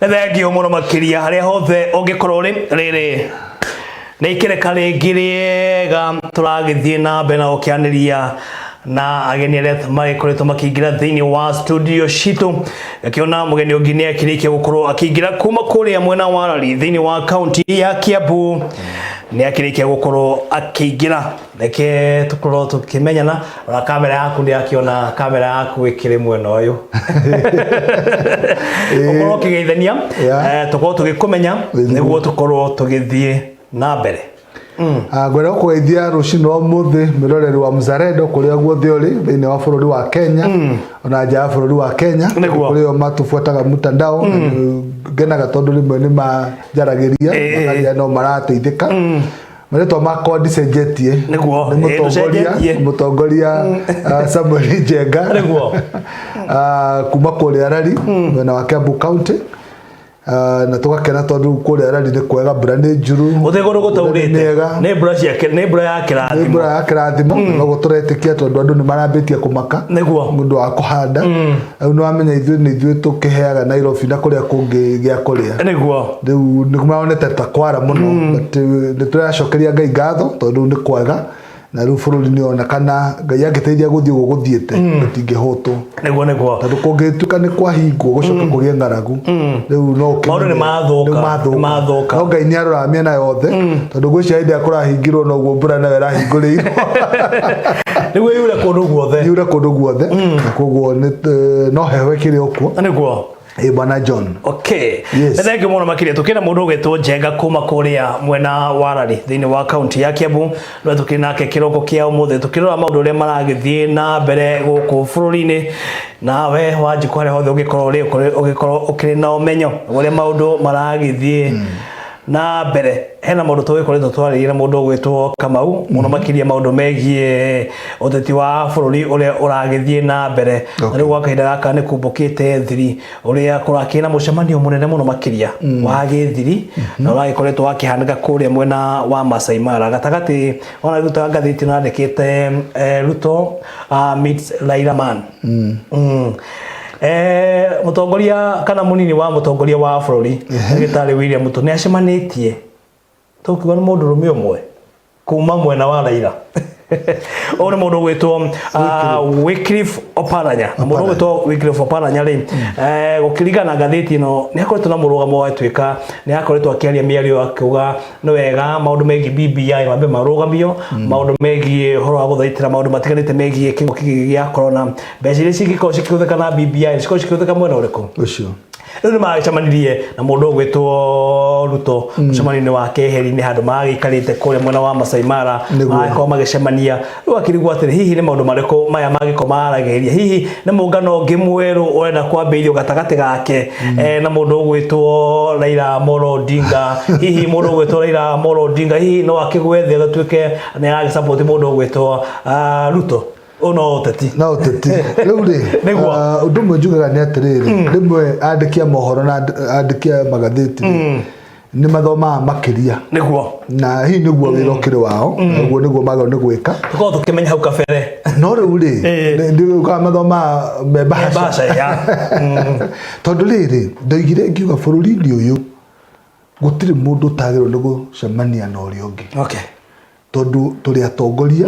Nĩ thengiũ mũno makĩria harĩa hothe ũngĩkorwo ũrĩ. Rĩrĩ nĩ ikereka rĩngĩ rĩega tũragĩthiĩ na mbere na gũkĩanĩria na ageni arĩa magĩkoretwo makĩingĩra thĩinĩ wa studio citũ. Ngakĩona mũgeni ũngĩ nĩ akĩrĩkia gũkorwo akĩingĩra kuma kũrĩa mwena wa Rari thĩinĩ wa kaunti ya Kiambu, nĩ akĩrĩkia gũkorwo akĩingĩra. Reke tũkorwo tũkĩmenyana. Ona kamera yaku ndĩrakĩona kamera yaku ĩkĩrĩ mwena ũyũ, ũkorwo ũkĩgeithania, tũkorwo tũgĩkũmenya nĩguo tũkorwo tũgĩthiĩ na mbere. Ngwenda gũkũgeithia rũcinĩ rwa ũmũthĩ, mwĩroreri wa Mzalendo, kũrĩa guothe ũrĩ thĩinĩ wa bũrũri wa Kenya ona nja ya bũrũri wa Kenya, kũrĩa matubuataga mtandao. Ngenaga tondũ rĩmwe nĩ manjaragĩria, makaria no marateithĩka. Marĩtwa makwa ndicenjetie. Nĩ mũtongoria Ndũcenjetie. Mũtongoria Samuel Njenga kuma kũrĩa Rari, mwena wa Kiambu County. Na tũgakena tondũ kũrĩa Rari nĩ kwega, mbura nĩ njuru. Gũtirĩ kũndũ mbura nĩ gũtaurĩte. mĩega. Nĩ mbura ciake, nĩ mbura ya Nĩ kĩrathimo. mbura ya kĩrathimo, noguo tũretĩkia, tondũ andũ nĩ marambĩtie kũmaka nĩ ũndũ wa kũhanda. Rĩu nĩ wamenya ithuĩ nĩ ithuĩ tũkĩheaga Nairobi na kũrĩa kũngĩ gĩa kũrĩa. Rĩu nĩ maronete ta kwara mũno, but nĩ tũracokeria Ngai ngatho tondũ rĩu nĩ kwega, na rĩu bũrũri nĩ onekana Ngai angĩteithia gũthiĩ ũguo gũthiĩte, tũtingĩhũtwo. Nĩguo. Tondũ kũngĩtuĩka nĩ kwahingwo gũcoke kũgĩe ng'aragu, rĩu no ũkĩmenye- Maũndũ nĩ mathũka, nĩ mathũka. nĩ mathũka. No Ngai nĩ aroraga mĩena yothe, tondũ ngwĩciria hĩndĩ ĩrĩa kũrahingirwo noguo mbura nayo ĩrahingũrĩirwo. Nĩguo yure kũndũ guothe. Yure kũndũ guothe, na koguo no heho ĩkĩrĩ o kuo. Ĩ, bwana John. Okay. Yes. Nĩ thengiũ mũno makĩria. Tũkĩna mũndũ ũgwĩtwo Njenga kuma kũrĩa mwena wa Rari thĩinĩ wa kaunti ya Kiambu, no tũkĩrĩ nake kĩroko kĩa ũmũthĩ tũkĩrora maũndũ ũrĩa maragĩthiĩ na mbere gũkũ bũrũri-inĩ. Nawe Wanjikũ, harĩa hothe ũngĩkorwo ũrĩ, ũgĩkorwo ũkĩrĩ na ũmenyo ũrĩa maũndũ maragĩthiĩ na mbere. Hena maũndũ tũgĩkoretwo twarĩrie na mũndũ ũgwĩtwo Kamau mũno makĩria, maũndũ megiĩ ũteti wa bũrũri ũrĩa ũragĩthiĩ na mbere. Na rĩu gwa kahinda gaka nĩ kumbũkĩte thiri ũrĩa kũrakĩrĩ na mũcemanio mũnene mũno makĩria wa gĩthiri, na ũragĩkoretwo wakĩhanĩka kũrĩa mwena wa Masai Mara gatagatĩ. Ona rĩu ta ngathĩti ĩrandĩkĩte Ruto meets Raila man. Mũtongoria kana mũnini wa mũtongoria wa bũrũri, ndagĩtarĩ William Ruto, nĩ acemanĩtie, tũkiuga nĩ mũndũrũme ũmwe kuma mwena wa Raila. Ũyũ nĩ mũndũ ũgwĩtwo Wycliffe Oparanya. Na mũndũ ũgwĩtwo Wycliffe Oparanya rĩ, gũkĩringana na ngathĩti ĩno, nĩ akoretwo na mũrũgamo wa tuĩka nĩ akoretwo akĩaria mĩario akiuga nĩ wega maũndũ megiĩ BBI mambe marũgamio, maũndũ megiĩ ũhoro wa gũthaitĩra maũndũ matiganĩte megiĩ kĩng'ũki gĩkĩ gĩa corona, mbeca iria cingĩkorwo cikĩhũthĩka na BBI cikorwo cikĩhũthĩka mwena ũrĩkũ. Ũcio. Rĩu nĩ magĩcemanirie na mũndũ ũgwĩtwo Ruto mũcemanio-inĩ wa keheri-inĩ handũ magĩikarĩte kũrĩa mwena wa Masai Mara. Magĩkorwo magĩcemania. Rĩu akĩrigwo atĩrĩ, hihi nĩ maũndũ marĩkũ maya mangĩkorwo maragĩrĩria? Hihi nĩ mũngano ũngĩ mwerũ ũrenda kwambĩrĩrio gatagatĩ gake na mũndũ ũgwĩtwo Raila Amolo Odinga? Hihi mũndũ ũgwĩtwo Raila Amolo Odinga hihi no akĩgwe thĩ agĩtuĩke nĩ aragĩsupport mũndũ ũgwĩtwo Ruto? Ũyũ no ũteti. No ũteti rĩu rĩ. Ũndũ ũmwe njugaga nĩ atĩrĩrĩ, rĩmwe andĩki a mohoro na andĩki a magathĩti rĩ, nĩ mathomaga makĩria. Na hihi nĩguo wĩra ũkĩrĩ wao, na ũguo nĩguo magĩrĩirwo nĩ gwĩka. Tũkorwo tũkĩmenya hau kabere. No rĩu rĩ, nĩ mathomaga me bahasha. Bahasha, ya. Tondũ rĩrĩ, ndoigire ngiuga bũrũri-inĩ ũyũ gũtirĩ mũndũ ũtagĩrĩirwo nĩ gũcemania na ũrĩa ũngĩ. Tondũ tũrĩ atongoria,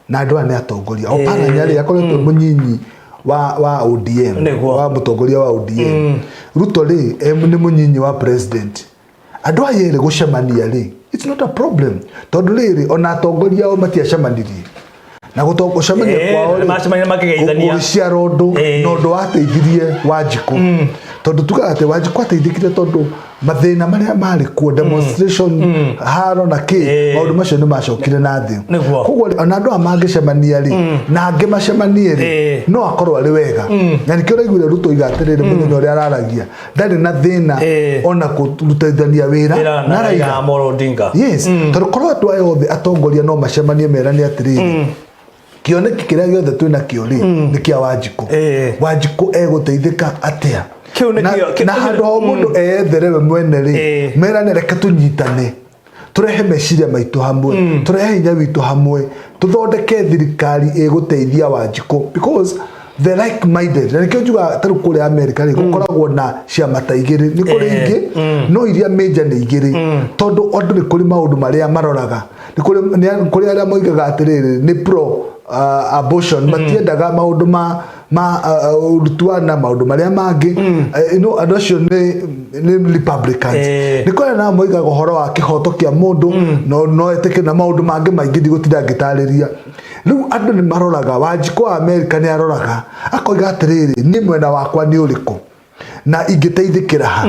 na andũ aya nĩ atongoria. Oparanya rĩ, akoretwo mũnyinyi wa ODM, wa mũtongoria wa ODM. Ruto rĩ, nĩ mũnyinyi wa president. Andũ aya erĩ gũcemania rĩ, it's not a problem, tondũ rĩrĩ, ona atongoria ao matiacemanirie na gũcemania kwao rĩ, nĩmacemania makĩgeithania. Gũgĩciara ũndũ, na ũndũ wateithirie Wanjikũ, tondũ tugaga atĩ Wanjikũ ateithĩkire tondũ mathĩna marĩa marĩ kuo, demonstration, haro na kĩ, maũndũ macio nĩ macokire na thĩ. Koguo rĩ, ona andũ aya mangĩcemania rĩ, na angĩ macemanie rĩ, no akorwo arĩ wega. Na nĩkĩo ũraiguire Ruto oiga atĩrĩrĩ, mũthenya ũrĩa araragia, ndarĩ na thĩna ona kũrutithania wĩra Wĩra na na Raila Raila Amolo Odinga. Yes, tondũ korwo andũ aya othe atongoria no macemanie merane atĩrĩrĩ, kĩoneki kĩrĩa gĩothe twĩ nakĩo rĩ, nĩ kĩa Wanjikũ. Wanjikũ egũteithĩka atĩa? Kĩu nĩkĩo- Na handũ ha mũndũ eyethere we mwene rĩ, merane, reke tũnyitane, tũrehe meciria maitũ hamwe, tũrehe hinya witũ hamwe, tũthondeke thirikari ĩgũteithia Wanjikũ, because the like minded. Na nĩkĩo njugaga ta rĩu kũrĩa America rĩ, gũkoragwo na ciama ta igĩrĩ, nĩ kũrĩ ingĩ, no iria major nĩ igĩrĩ, tondũ andũ nĩ kũrĩ maũndũ marĩa maroraga. Nĩ kũrĩ arĩa moigaga atĩrĩrĩ, nĩ pro abortion, matiendaga maũndũ ma ũrutuana, maũndũ marĩa mangĩ. No andũ acio nĩ Republicans. Nĩ kũrĩ nao moigaga ũhoro wa kĩhoto kĩa mũndũ, no etĩkĩre na maũndũ mangĩ maingĩ ndigũtinda ngĩtarĩria. Rĩu andũ nĩ maroraga. Wanjikũ wa Amerika nĩ aroraga akoiga atĩrĩrĩ, niĩ mwena wakwa nĩ ũrĩkũ na ingĩteithĩkĩra ha?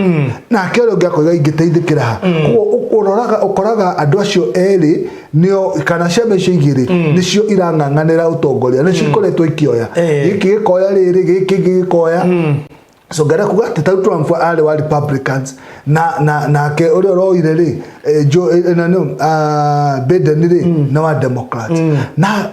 Nake ũrĩa ũngĩ akoiga, ingĩteithĩkĩra ha? Koguo ũroraga ũkoraga andũ acio erĩ nĩo, kana ciama icio igĩrĩ nĩcio irang'ang'anĩra ũtongoria, nĩcio ikoretwo ikĩoya. Gĩkĩ gĩkoya rĩrĩ, gĩkĩ gĩkoya. So ngara kuga atĩ tarĩu Trump arĩ wa Republicans, na nake ũrĩa ũroire rĩ, Joe, na no Biden rĩ, na wa Democrats. Na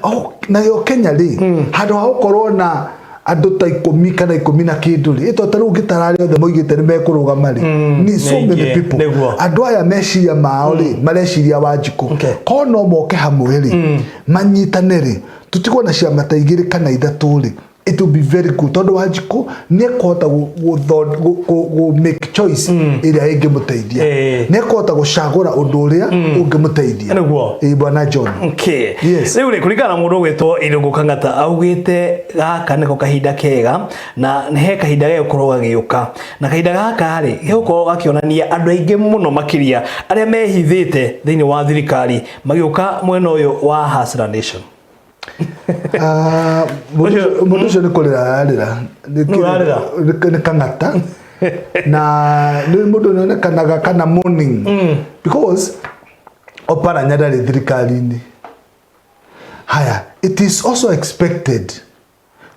nayo Kenya rĩ, handũ ha gũkorwo na andũ ta 10 kana 10 na kĩndũ rĩ, ĩto ta rĩu ngĩtara arĩa othe moigĩte nĩ mekũrũgama rĩ, ni so many Nĩ aingĩ, people. Andũ aya meciria mao rĩ, mareciria Wanjikũ. Korwo no moke hamwe rĩ, manyitane rĩ, tũtigwo na ciama ta igĩrĩ kana ithatũ rĩ, it will be very good, tondũ Wanjikũ nĩ ekũhota gũ make choice ĩrĩa ĩngĩmũteithia. Nĩ ekũhota gũcagũra ũndũ ũrĩa ũngĩmũteithia. Ĩĩ, bwana John. Yes. Rĩu rĩ, kũringana na mũndũ ũgwĩtwo Irũngũ Kang'ata, augĩte gaka nĩko kahinda kega, na nĩ he kahinda gegũkorwo gagĩũka, na kahinda gaka rĩ, gegũkorwo gakĩonania andũ aingĩ mũno makĩria arĩa mehithĩte thĩinĩ wa thirikari magĩũka mwena ũyũ wa Hustler Nation. Ah, mũndũ ũcio nĩ kũrĩra ararĩra. Nũ ũrarĩra? Nĩ Kang'ata, na nĩ mũndũ nĩonekanaga kana morning, because Oparanya ndarĩ thirikari-inĩ. Haya, it is also expected,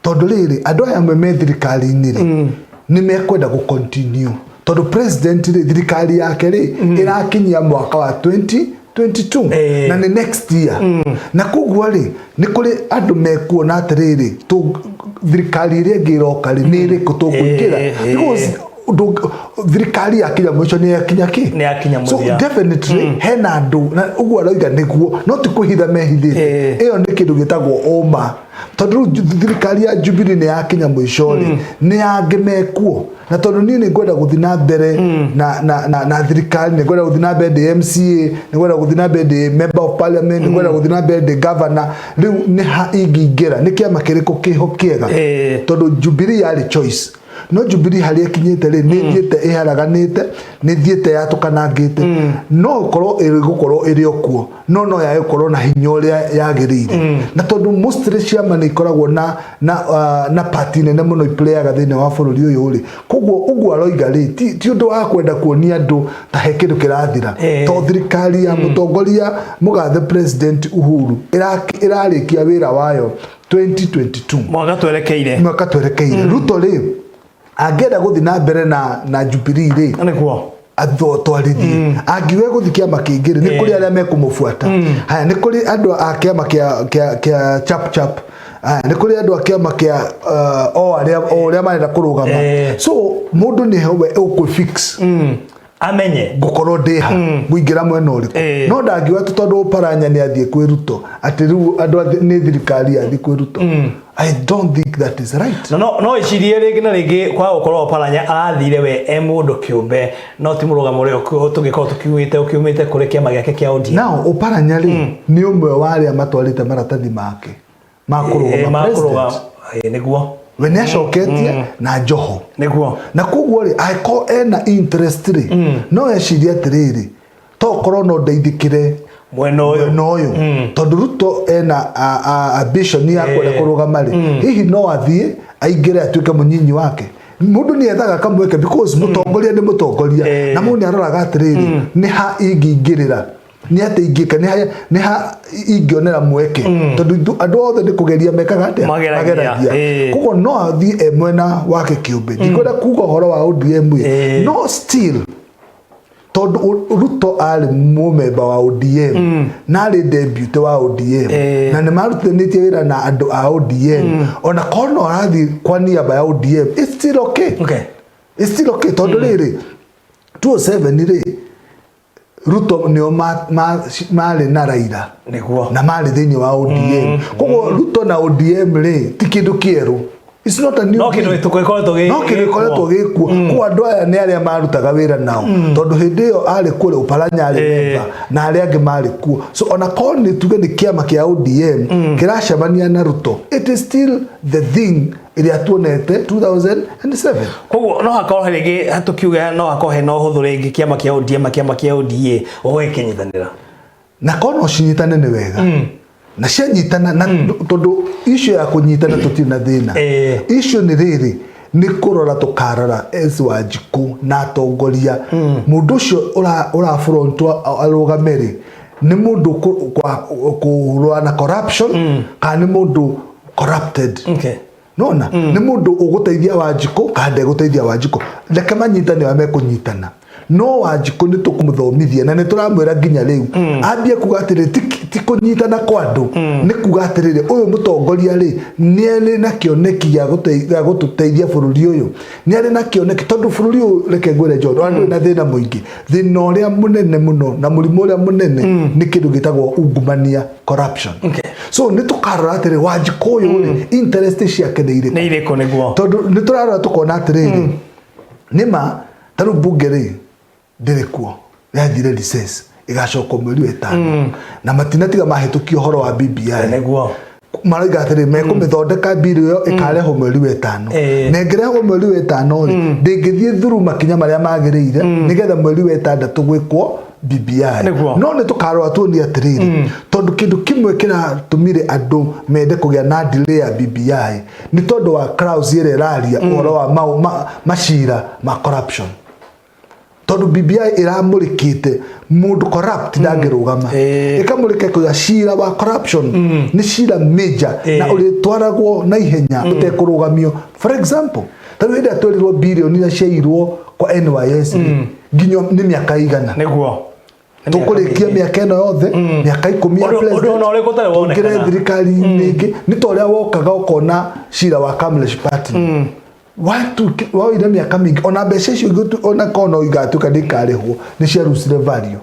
tondũ rĩrĩ, andũ aya amwe me thirikari-inĩ rĩ, nĩ mekwenda gũ continue, tondũ president rĩ, thirikari yake rĩ, ĩrakinyia mwaka wa 2022, na nĩ next year. Na koguo rĩ, nĩ kũrĩ andũ mekuona atĩrĩrĩ, thirikari ĩrĩa ĩngĩ ĩroka rĩ, nĩ ĩrĩkũ tũkũingĩra? Because thirikari yakinya mũico, nĩ yakinya kĩ? Nĩ yakinya So mũthia. definitely hena andũ, na ũguo aroiga nĩguo, no ti kwĩhitha mehithĩte. Ĩyo nĩ kĩndũ gĩtagwo ũma, tondũ rĩu thirikari ya Jubilee nĩ yakinya mũico rĩ, nĩ angĩ mekuo. Na tondũ niĩ nĩ ngwenda gũthiĩ na mbere na thirikari, nĩ ngwenda gũthiĩ na mbere ndĩ MCA, nĩ ngwenda gũthiĩ na mbere ndĩ member of parliament, nĩ ngwenda gũthiĩ na mbere ndĩ governor, rĩu nĩ ha ingĩingĩra? Nĩ kĩama kĩrĩkũ kĩho kĩega? Tondũ Jubilee yarĩ choice, no Jubilee harĩa ĩkinyĩte rĩ, nĩ thiĩte ĩharaganĩte, nĩ thiĩte yatũkanangĩte. No ũkorwo ĩrĩ gũkorwo ĩrĩ o kuo, no yage gũkorwo na hinya ũrĩa yagĩrĩire. Na tondũ mostly ciama nĩ ikoragwo na party nene mũno iplayaga thĩinĩ wa bũrũri ũyũ rĩ, koguo ũguo aroiga rĩ, ti ũndũ wa kwenda kuonia andũ ta he kĩndũ kĩrathira, to thirikari ya mũtongoria mũgathe President Uhuru ĩrarĩkia wĩra wayo 2022. Mwaka twerekeire. Mwaka twerekeire. Ruto rĩ, angĩenda gũthiĩ na mbere na Jubilee rĩ, atwarithie. Angiuga gũthiĩ kĩama kĩngĩ rĩ, nĩ kũrĩ arĩa mekũmũbuata. Haya, nĩ kũrĩ andũ a kĩama kĩa chap chap. Haya, nĩ kũrĩ andũ a kĩama kĩa o arĩa o ũrĩa marenda kũrũgama. So mũndũ nĩ we ũkwĩ fix, Amenye ngũkorwo ndĩ ha, ngũingĩra mwena ũrĩkũ. No ndangiuga atĩ tondũ Oparanya nĩ athiĩ kwĩ Ruto, atĩ rĩu andũ nĩ thirikari yathiĩ kwĩ Ruto. I don't think that is right. Na no icirie rĩngĩ na rĩngĩ kwa gũkorwo Oparanya arathire we e mũndũ kĩũmbe, no ti mũrũgamo ũrĩa tũngĩkorwo tũkiugĩte ũkiumĩte kũrĩ kĩama gĩake kĩa ODM. Now Oparanya rĩ, nĩ ũmwe wa arĩa matwarĩte maratathi make ma kũrũgama ma kũrũgama president. Nĩguo. We nĩ acoketie na Joho. Na koguo rĩ, angĩkorwo ena interest rĩ, no ecirie atĩrĩrĩ, to korwo no ndeithĩkĩre mwena ũyũ. Mwena ũyũ, tondũ Ruto ena ambition ya kwenda kũrũgama rĩ, hihi no athiĩ aingĩre atuĩke mũnyinyi wake. Mũndũ nĩ ethaga kamweke, because mũtongoria nĩ mũtongoria. Na mũndũ nĩ aroraga atĩrĩrĩ, nĩ ha ingĩingĩrĩra, nĩ atĩ ingĩka, nĩ ha ingĩonera mweke, tondũ andũ othe nĩ kũgeria mekaga atĩa? Mageragia. Koguo no athiĩ e mwena wake kĩũmbe. Ndikwenda kuga ũhoro wa ODM ĩ, no still, tondũ Ruto arĩ mũmemba wa ODM na arĩ deputy wa ODM, na nĩ marutithanĩtie wĩra na andũ a ODM, ona korwo no arathiĩ kwa niaba ya ODM, it's still okay. It's still okay tondũ rĩrĩ, 207 rĩ, Ruto nĩo marĩ na Raila na marĩ thĩinĩ wa ODM. Koguo Ruto na ODM rĩ, ti kĩndũ kĩerũ. It's not a new No kĩndũ thing. gĩkoretwo No kĩndũ gĩkoretwo gĩkuo. Koguo andũ aya nĩ arĩa marutaga wĩra nao, tondũ hĩndĩ ĩyo arĩ kũrĩa Oparanya arĩ member na arĩa angĩ marĩ kuo. So ona korwo nĩ tuge nĩ kĩama kĩa ODM kĩracemania na Ruto, it is still the thing ĩrĩa tuonete 2007. Koguo no hakorwo rĩngĩ, tũkiuge no hakorwo hena ũhũthũ rĩngĩ kĩama kĩa ODM na kĩama kĩa ODA gũgĩkĩnyitanĩra. Na korwo no cinyitane nĩ wega, na cianyitana na tondũ icio ya kũnyitana tũtirĩ na thĩna. Icio nĩ rĩrĩ, nĩ kũrora tũkarora S Wanjikũ na atongoria, mũndũ ũcio ũrafrontwo arũgame rĩ, nĩ mũndũ kũrũa na corruption kana nĩ mũndũ corrupted? Nona nĩ mũndũ ũgũteithia Wanjikũ kana ndegũteithia Wanjikũ? Reke manyitane ũrĩa mekũnyitana, no Wanjikũ nĩ tũkũmũthomithia na nĩ tũramwĩra nginya rĩu ambie kuga atĩrĩ, ti kũnyitana kwa andũ, nĩ kuga atĩrĩrĩ, ũyũ mũtongoria rĩ, nĩ arĩ na kĩoneki gĩa gũtũteithia bũrũri ũyũ, nĩ arĩ na kĩoneki, tondũ bũrũri ũyũ, reke ngwĩre John, ona ndũrĩ na thĩna mũingĩ. Thĩna ũrĩa mũnene mũno na mũrimũ ũrĩa mũnene nĩ kĩndũ gĩtagwo ungumania, corruption. So nĩ tũkarora atĩrĩ, Wanjikũ ũyũ rĩ, interest ciake nĩ irĩkũ? Nĩ irĩkũ, nĩguo. Tondũ nĩ tũrarora tũkona atĩrĩrĩ, nĩma ta rĩu bunge rĩ, ndĩrĩ kuo, yathire recess, ĩgacokwo mweri wa ĩtano, na matinatiga mahĩtũkia ũhoro wa BBI. Marauga atĩrĩ, mekũmĩthondeka bill ĩyo ĩkarehwo mweri wa ĩtano. Na ĩngĩrehwo mweri wa ĩtano rĩ, ndĩngĩthiĩ through makinya marĩa magĩrĩire nĩgetha mweri wa ĩtandatũ gwĩkwo BBI. No nĩ tũkarora tuonie atĩrĩrĩ, tondũ kĩndũ kĩmwe kĩratũmire andũ mende kũgĩa na delay ya BBI nĩ tondũ wa clause ĩrĩa ĩraria ũhoro wa macira ma corruption, tondũ BBI ĩramũrĩkĩte mũndũ corrupt ndangĩrũgama. Ĩkamũrĩka kuga cira wa corruption nĩ cira major na ũrĩtwaragwo na ihenya ũtekũrũgamio. For example, ta rĩu hĩndĩ ĩrĩa twerirwo birioni iria ciairwo kwa NYS rĩ, nginya nĩ mĩaka igana tũkũrĩkia mĩaka ĩno yothe, mĩaka 10 ya Ũndũ ona ũrĩkũ ũtarĩ wonekana. Tũingĩre thirikari-inĩ ĩngĩ, nĩ ta ũrĩa wokaga ũkona cira wa Kamlesh Pattni woire mĩaka mĩingĩ, ona mbeca icio ona korwo no igatuĩka nĩ ikarĩhwo, nĩ ciarusire value,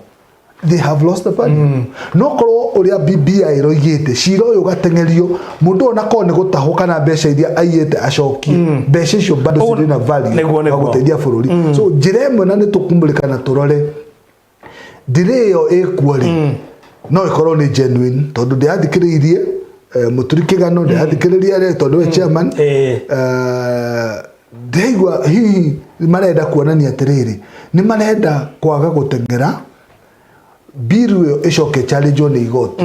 they have lost the value. No korwo ũrĩa BBI ĩroigĩte, cira ũyũ ũgateng'erio, mũndũ ona korwo nĩ gũtahwo kana mbeca iria aiyĩte acokie, mbeca icio bado cirĩ na value wa gũteithia bũrũri. So njĩra ĩmwe, na nĩ tũkũmũrĩka na tũrore delay ĩyo ĩkuo rĩ, no ĩkorwo nĩ genuine, tondũ ndĩrathikĩrĩirie Mũturi Kĩgano, ndĩrathikĩrĩria rĩ, tondũ we chairman, ndĩraigua hihi marenda kuonania atĩrĩrĩ, nĩ marenda kwaga gũteng'era bill ĩyo ĩcoke challenge nĩ igoti.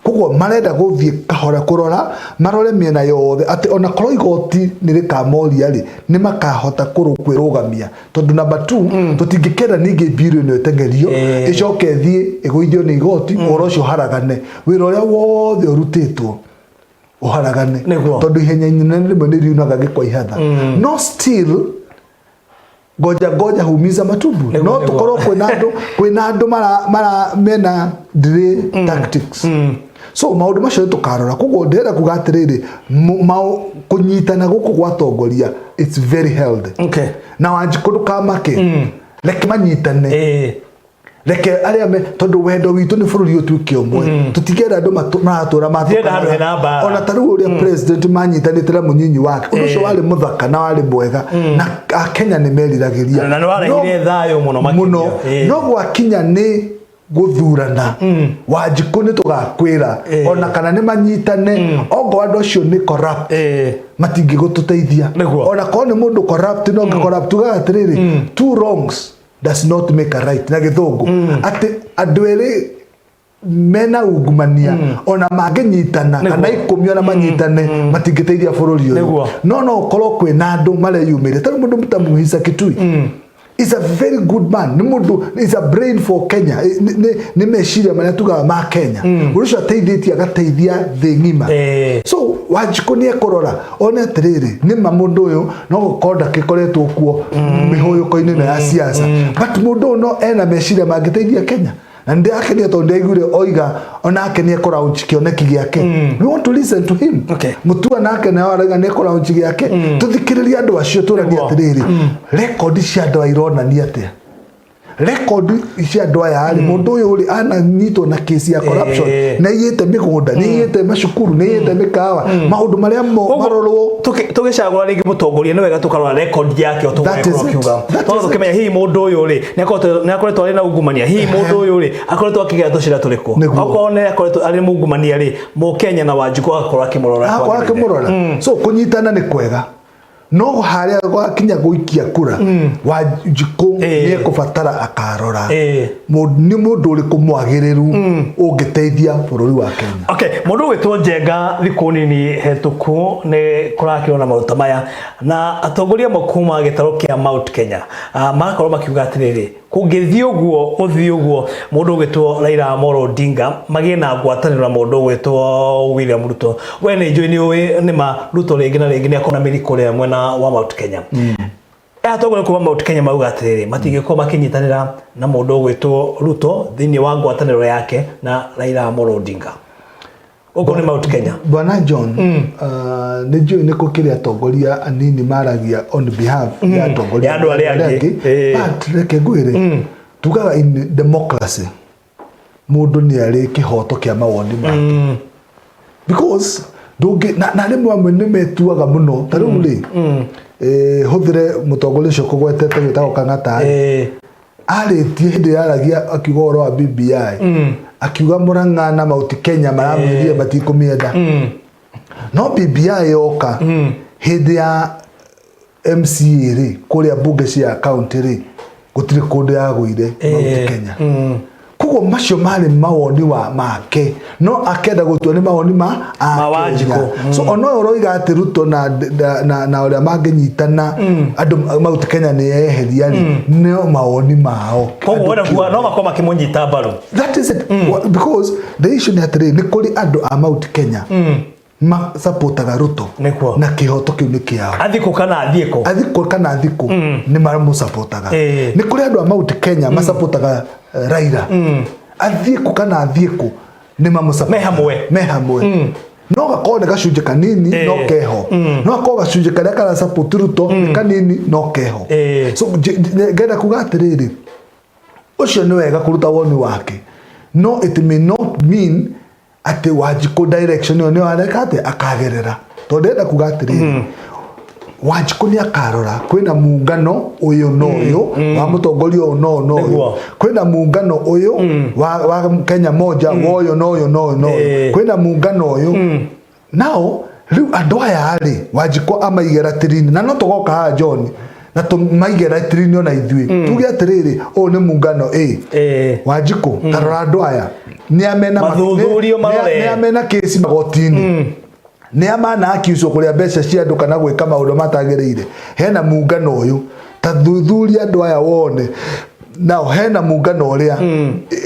Koguo marenda gũthiĩ kahora, kũrora, marore mĩena yothe, atĩ ona korwo igoti nĩ rĩkamoria rĩ, nĩ makahota kwĩrũgamia, tondũ number two, tũtingĩkenda ningĩ bill ĩno ĩteng'erio, ĩcoke ĩthiĩ ĩgũithio nĩ igoti, ũhoro ũcio ũharagane, wĩra ũrĩa wothe ũrutĩtwo ũharagane, tondũ ihenya inene rĩmwe nĩ riunaga gĩkwa ihatha. No still, ngoja ngoja humiza matumbo. No tũkorwo kwĩna andũ mara mena delay tactics. So maũndũ macio nĩ tũkarora. Koguo ndĩrenda kuga atĩrĩrĩ, kũnyitana gũkũ gwatongoria, it's very healthy. Na Wanjikũ, ndũkamake, reke manyitane. Reke arĩa me, tondũ wendo witũ nĩ bũrũri ũtuĩke ũmwe, tũtingĩenda andũ maratũra. Tũtirenda handũ hena mbara. Ona ta rĩu ũrĩa president manyitanĩte na mũnyinyi wake, ũndũ ũcio warĩ mũthaka na warĩ mwega, na Akenya nĩ meriragĩria. Na nĩ warehire thayũ mũno makĩria. Mũno. No gwakinya nĩ gũthurana, Wanjikũ, nĩ tũgakwĩra, ona kana nĩ manyitane, ongo andũ acio nĩ corrupt, matingĩgũtũteithia. Ona korwo nĩ mũndũ corrupt, no corrupt, tugaga atĩrĩrĩ, two wrongs does not make a right, na gĩthũngũ, atĩ andũ erĩ mena ungumania, ona mangĩnyitana kana 10 ona manyitane, matingĩteithia bũrũri ũyũ. No no ũkorwo kwĩna andũ mareyumĩria, tarĩ mũndũ ta Muhisa Kitui is a very good man, nĩ mũndũ is a brain for Kenya. Nĩ meciria marĩa tugaga ma Kenya, ũndũ ũcio ateithĩtie, agateithia thĩ ng'ima. So Wanjikũ nĩ ekũrora one atĩrĩrĩ, nĩ ma mũndũ ũyũ no gũkorwo ndakĩkoretwo kuo mĩhũyũko-inĩ ĩno ya siasa, but mũndũ ũyũ no ena meciria mangĩteithia Kenya. Na nĩndĩrakenire tondũ ndĩraiguire oiga onake nĩ ekũlaunch kĩoneki gĩake. We want to listen to him. Mutua nake nawe arauga nĩ ekũlaunch gĩake. Tũthikĩrĩrie andũ acio tũranie atĩrĩrĩ, rekondi cia andũ aya ironania atĩa? Rekondi cia andũ aya rĩ, mũndũ ũyũ rĩ ananyitwo na kesi ya corruption, nĩ aiyĩte mĩgũnda, nĩ aiyĩte macukuru, nĩ aiyĩte mĩkawa, maũndũ marĩa marorwo. Tũgĩcagũra rĩngĩ mũtongoria nĩ wega tũkarora record yake o That is tũgũkorwo it. kiuga That tondũ is it. tũkĩmenya hihi mũndũ ũyũ rĩ nĩ akoretwo arĩ na ungumania, hihi mũndũ ũyũ rĩ akoretwo akĩgera tũcĩra tũrĩkũ. Okorwo nĩ akoretwo arĩ mungumania rĩ, mũkenya na Wanjikũ agakorwo akĩmũrora akorwo kwagĩrĩire. Akĩmũrora. So kũnyitana nĩ kwega, no harĩa gwakinya gũikia kura, Wanjikũ nĩ ekũbatara akarora nĩ mũndũ ũrĩkũ mwagĩrĩru ũngĩteithia bũrũri wa Kenya. Okay, mũndũ ũgwĩtwo Njenga, thikũ nini hetũku nĩ kũrakĩrwo na maũndũ ta maya na atongoria amwe kuma gĩtarũ kĩa Mount Kenya, magakorwo makiuga atĩrĩrĩ, kũngĩthiĩ ũguo gũthiĩ ũguo, mũndũ ũgwĩtwo Raila Amolo Odinga magĩe na ngwatanĩro na mũndũ ũgwĩtwo William Ruto. We nĩ njũĩ nĩ ũĩ nĩma Ruto rĩngĩ na rĩngĩ nĩ akorwo na mĩri kũrĩa mwena wa Mount Kenya. Atongoria kuma Mount Kenya mauga atĩrĩrĩ, matingĩkorwo makĩnyitanĩra na mũndũ ũgwĩtwo Ruto thĩinĩ wa ngwatanĩro yake na Raila Amolo Odinga. Ũguo nĩ Mount Kenya. Bwana John, nĩ njũĩ nĩ kũkĩrĩ atongoria anini maragia on behalf ya atongoria Ya andũ arĩa angĩ. But reke ngwĩre, tugaga in democracy mũndũ nĩ arĩ kĩhoto kĩa mawoni make, because ndũngĩ na rĩmwe amwe nĩ metuaga mũno. Ta rĩu rĩ, hũthĩre mũtongoria ũcio kũgwetete wĩtagwo Kang'ata rĩ, arĩtie hĩndĩ yaragia akiuga ũhoro wa BBI, akiuga Murang'a na Mount Kenya maramwĩrire matikũmĩenda, no BBI yoka hĩndĩ ya MCA rĩ, kũrĩa mbunge cia county rĩ, gũtirĩ kũndũ yagũire Mount Kenya. Koguo macio marĩ mawoni wa make, no akenda gũtua nĩ mawoni ma Ma Wanjikũ. Akenya. So ona ũyũ ũroiga atĩ Ruto na ũrĩa mangĩnyitana andũ Mount Kenya nĩ eheria rĩ, no mawoni mao. Koguo Andũ wena kuga no makorwo makĩmũnyita mbaru. That is it. Because the issue nĩ atĩrĩrĩ, nĩ kũrĩ andũ a Mount Kenya masupportaga Ruto na kĩhoto kĩu nĩ kĩao. Athikũ kana athiĩ kũ. Athikũ kana athikũ nĩ maramũsupportaga. Nĩ kũrĩ andũ a Mount Kenya masupportaga Raila, athiĩ kũ kana athiĩ kũ nĩ mamũsupportaga. Me hamwe. Me hamwe. No gakorwo nĩ gacunjĩ kanini, no keho. No gakorwo gacunjĩ karĩa karasupport Ruto nĩ kanini, no keho. So ngenda kuga atĩrĩrĩ, ũcio nĩ wega kũruta woni wake, no it may not mean atĩ Wanjikũ direction ĩyo nĩyo areka atĩ akagerera, tondũ ndĩrenda kuga atĩrĩrĩ, Wanjikũ nĩ akarora kwĩna muungano ũyũ na ũyũ wa mũtongoria ũyũ na ũyũ na ũyũ, kwĩna muungano ũyũ wa Kenya moja wa ũyũ na ũyũ na ũyũ na ũyũ, kwĩna muungano ũyũ nao. Rĩu andũ aya rĩ, Wanjikũ amaige ratiri-inĩ, na no tũgoka haha John na tũmaige ratiri-inĩ ona ithuĩ tuge atĩrĩrĩ, ũyũ nĩ muungano A. Wanjikũ, ta rora andũ aya nĩ amena Mathuthurio marore. Nĩ amena kesi magoti-inĩ, nĩ amana accuse kũrĩa mbeca cia andũ kana gwĩka maũndũ matagĩrĩire. Hena muungano ũyũ, ta thuthuria andũ aya wone. Nao hena muungano ũrĩa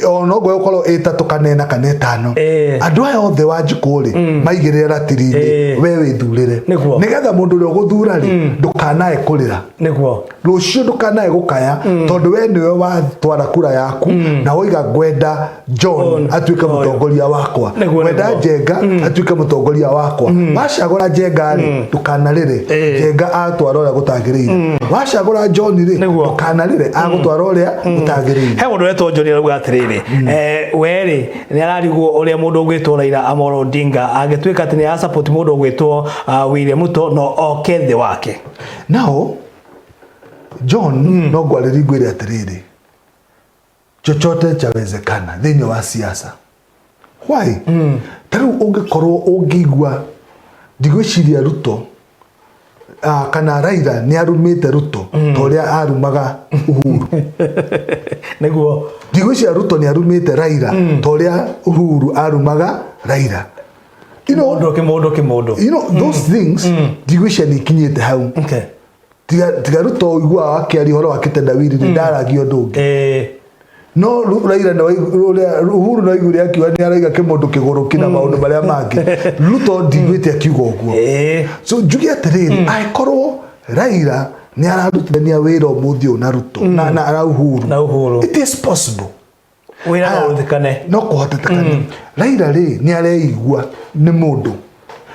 onoguo ũkorwo ĩtatũ kana ĩna kana ĩtano. Andũ aya othe, Wanjikũ rĩ, maigĩrĩre ratiri-inĩ, we wĩthurĩre, nĩgetha mũndũ ũrĩa ũgũthura rĩ, ndũkanae kũrĩra rũciũ, ndũkanae gũkaya, tondũ we nĩwe watwara kura yaku na woiga ngwenda John John atuĩke ũyũ. Mũtongoria wakwa, ngwenda Njenga atuĩke mũtongoria wakwa. Wacagũra Njenga rĩ, ndũkanarĩre Njenga atwara ũrĩa gũtagĩrĩire. Wacagũra John rĩ, ndũkanarĩre agũtwara ũrĩa gũtagĩrĩire. He mũndũ wetwo John arauga atĩrĩrĩ, we rĩ nĩ ararigwo ũrĩa mũndũ ũgwĩtwo Raila Amolo Odinga angĩtuĩka atĩ nĩ arasupport mũndũ ũgwĩtwo William Ruto no oke thĩ wake. Now John, no ngwarĩri ngwĩre atĩrĩrĩ, chochote chawezekana thĩinĩ wa siasa. Why? Ta rĩu ũngĩkorwo ũngĩigua, ndigwĩciria Ruto kana Raila nĩ arumĩte Ruto ta ũrĩa arumaga Uhuru. Ndigwĩciria Ruto nĩ arumĩte Raila ta ũrĩa Uhuru arumaga Raila. Mũndũ kĩmũndũ kĩmũndũ. Those things ndigwĩciria nĩ ikinyĩte hau. Tiga Ruto ũiguaga akĩaria ũhoro wa kĩtendawiri nĩ ndaragia ũndũ ũngĩ. No Raila nĩ ũrĩa Uhuru nĩ waiguire akiuga nĩ araiga kĩmũndũ kĩgũrũki na maũndũ marĩa mangĩ. Ruto ndiguĩte akiuga ũguo. So njuge atĩrĩrĩ, angĩkorwo Raila nĩ ararutithania wĩra ũmũthĩ ũyũ na Ruto na Uhuru, Na Uhuru. it is possible. Wĩra no ũrutĩkane. No kũhotekane. Raila rĩ, nĩ areigua nĩ mũndũ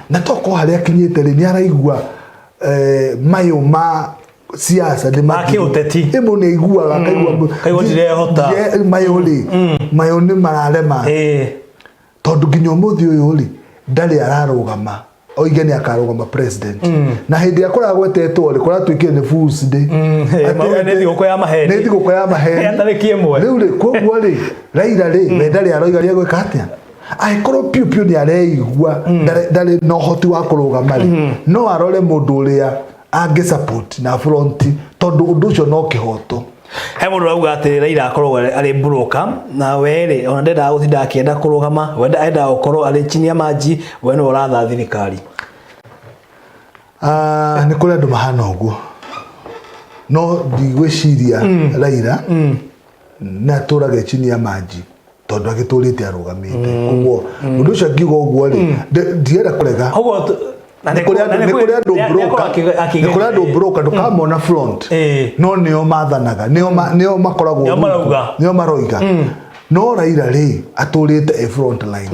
na tokorwo harĩa akinyĩte rĩ, nĩ araigua mayũ ma siasa nĩ Ma kĩũteti. Ĩmwe nĩ aiguaga akaigua Kaigua ndirehota. Mayũ rĩ, mayũ nĩ mararema. Tondũ nginya ũmũthĩ ũyũ rĩ, ndarĩ ararũgama oige nĩ akarũgama president. Na hĩndĩ ĩrĩa kũragwetetwo rĩ, kũratuĩkire nĩ Fools Day. Mauga nĩ thigũkũ ya maheni. Nĩ thigũkũ ya maheni. Ya tarĩki 1. Rĩu rĩ, koguo rĩ, Raila rĩ, we ndarĩ aroiga nĩ egwĩka atĩa. Angĩkorwo piũ piũ nĩ areigua ndarĩ na ũhoti wa kũrũgama rĩ, no arore mũndũ ũrĩa angĩ support na front, tondũ ũndũ ũcio no kĩhoto. He mũndũ ũrauga atĩ Raila akoragwo arĩ broker, na we rĩ, ona ndendaga gũtinda akĩenda kũrũgama, we endaga gũkorwo arĩ chini ya maji, we nĩwe ũratha thirikari. Nĩ kũrĩ andũ mahana ũguo, no ndigwĩciria Raila nĩ atũraga e chini ya maji, tondũ agĩtũrĩte arũgamĩte. Koguo mũndũ ũcio angiuga ũguo rĩ, ndienda kũrega. Koguo na nĩ kũrĩ andũ, nĩ kũrĩ andũ broker, nĩ kũrĩ andũ broker ndũkamona front, no nĩo mathanaga, nĩo makoragwo Nĩo rungu, marauga. Nĩo maroiga. No Raila rĩ, atũrĩte e front line.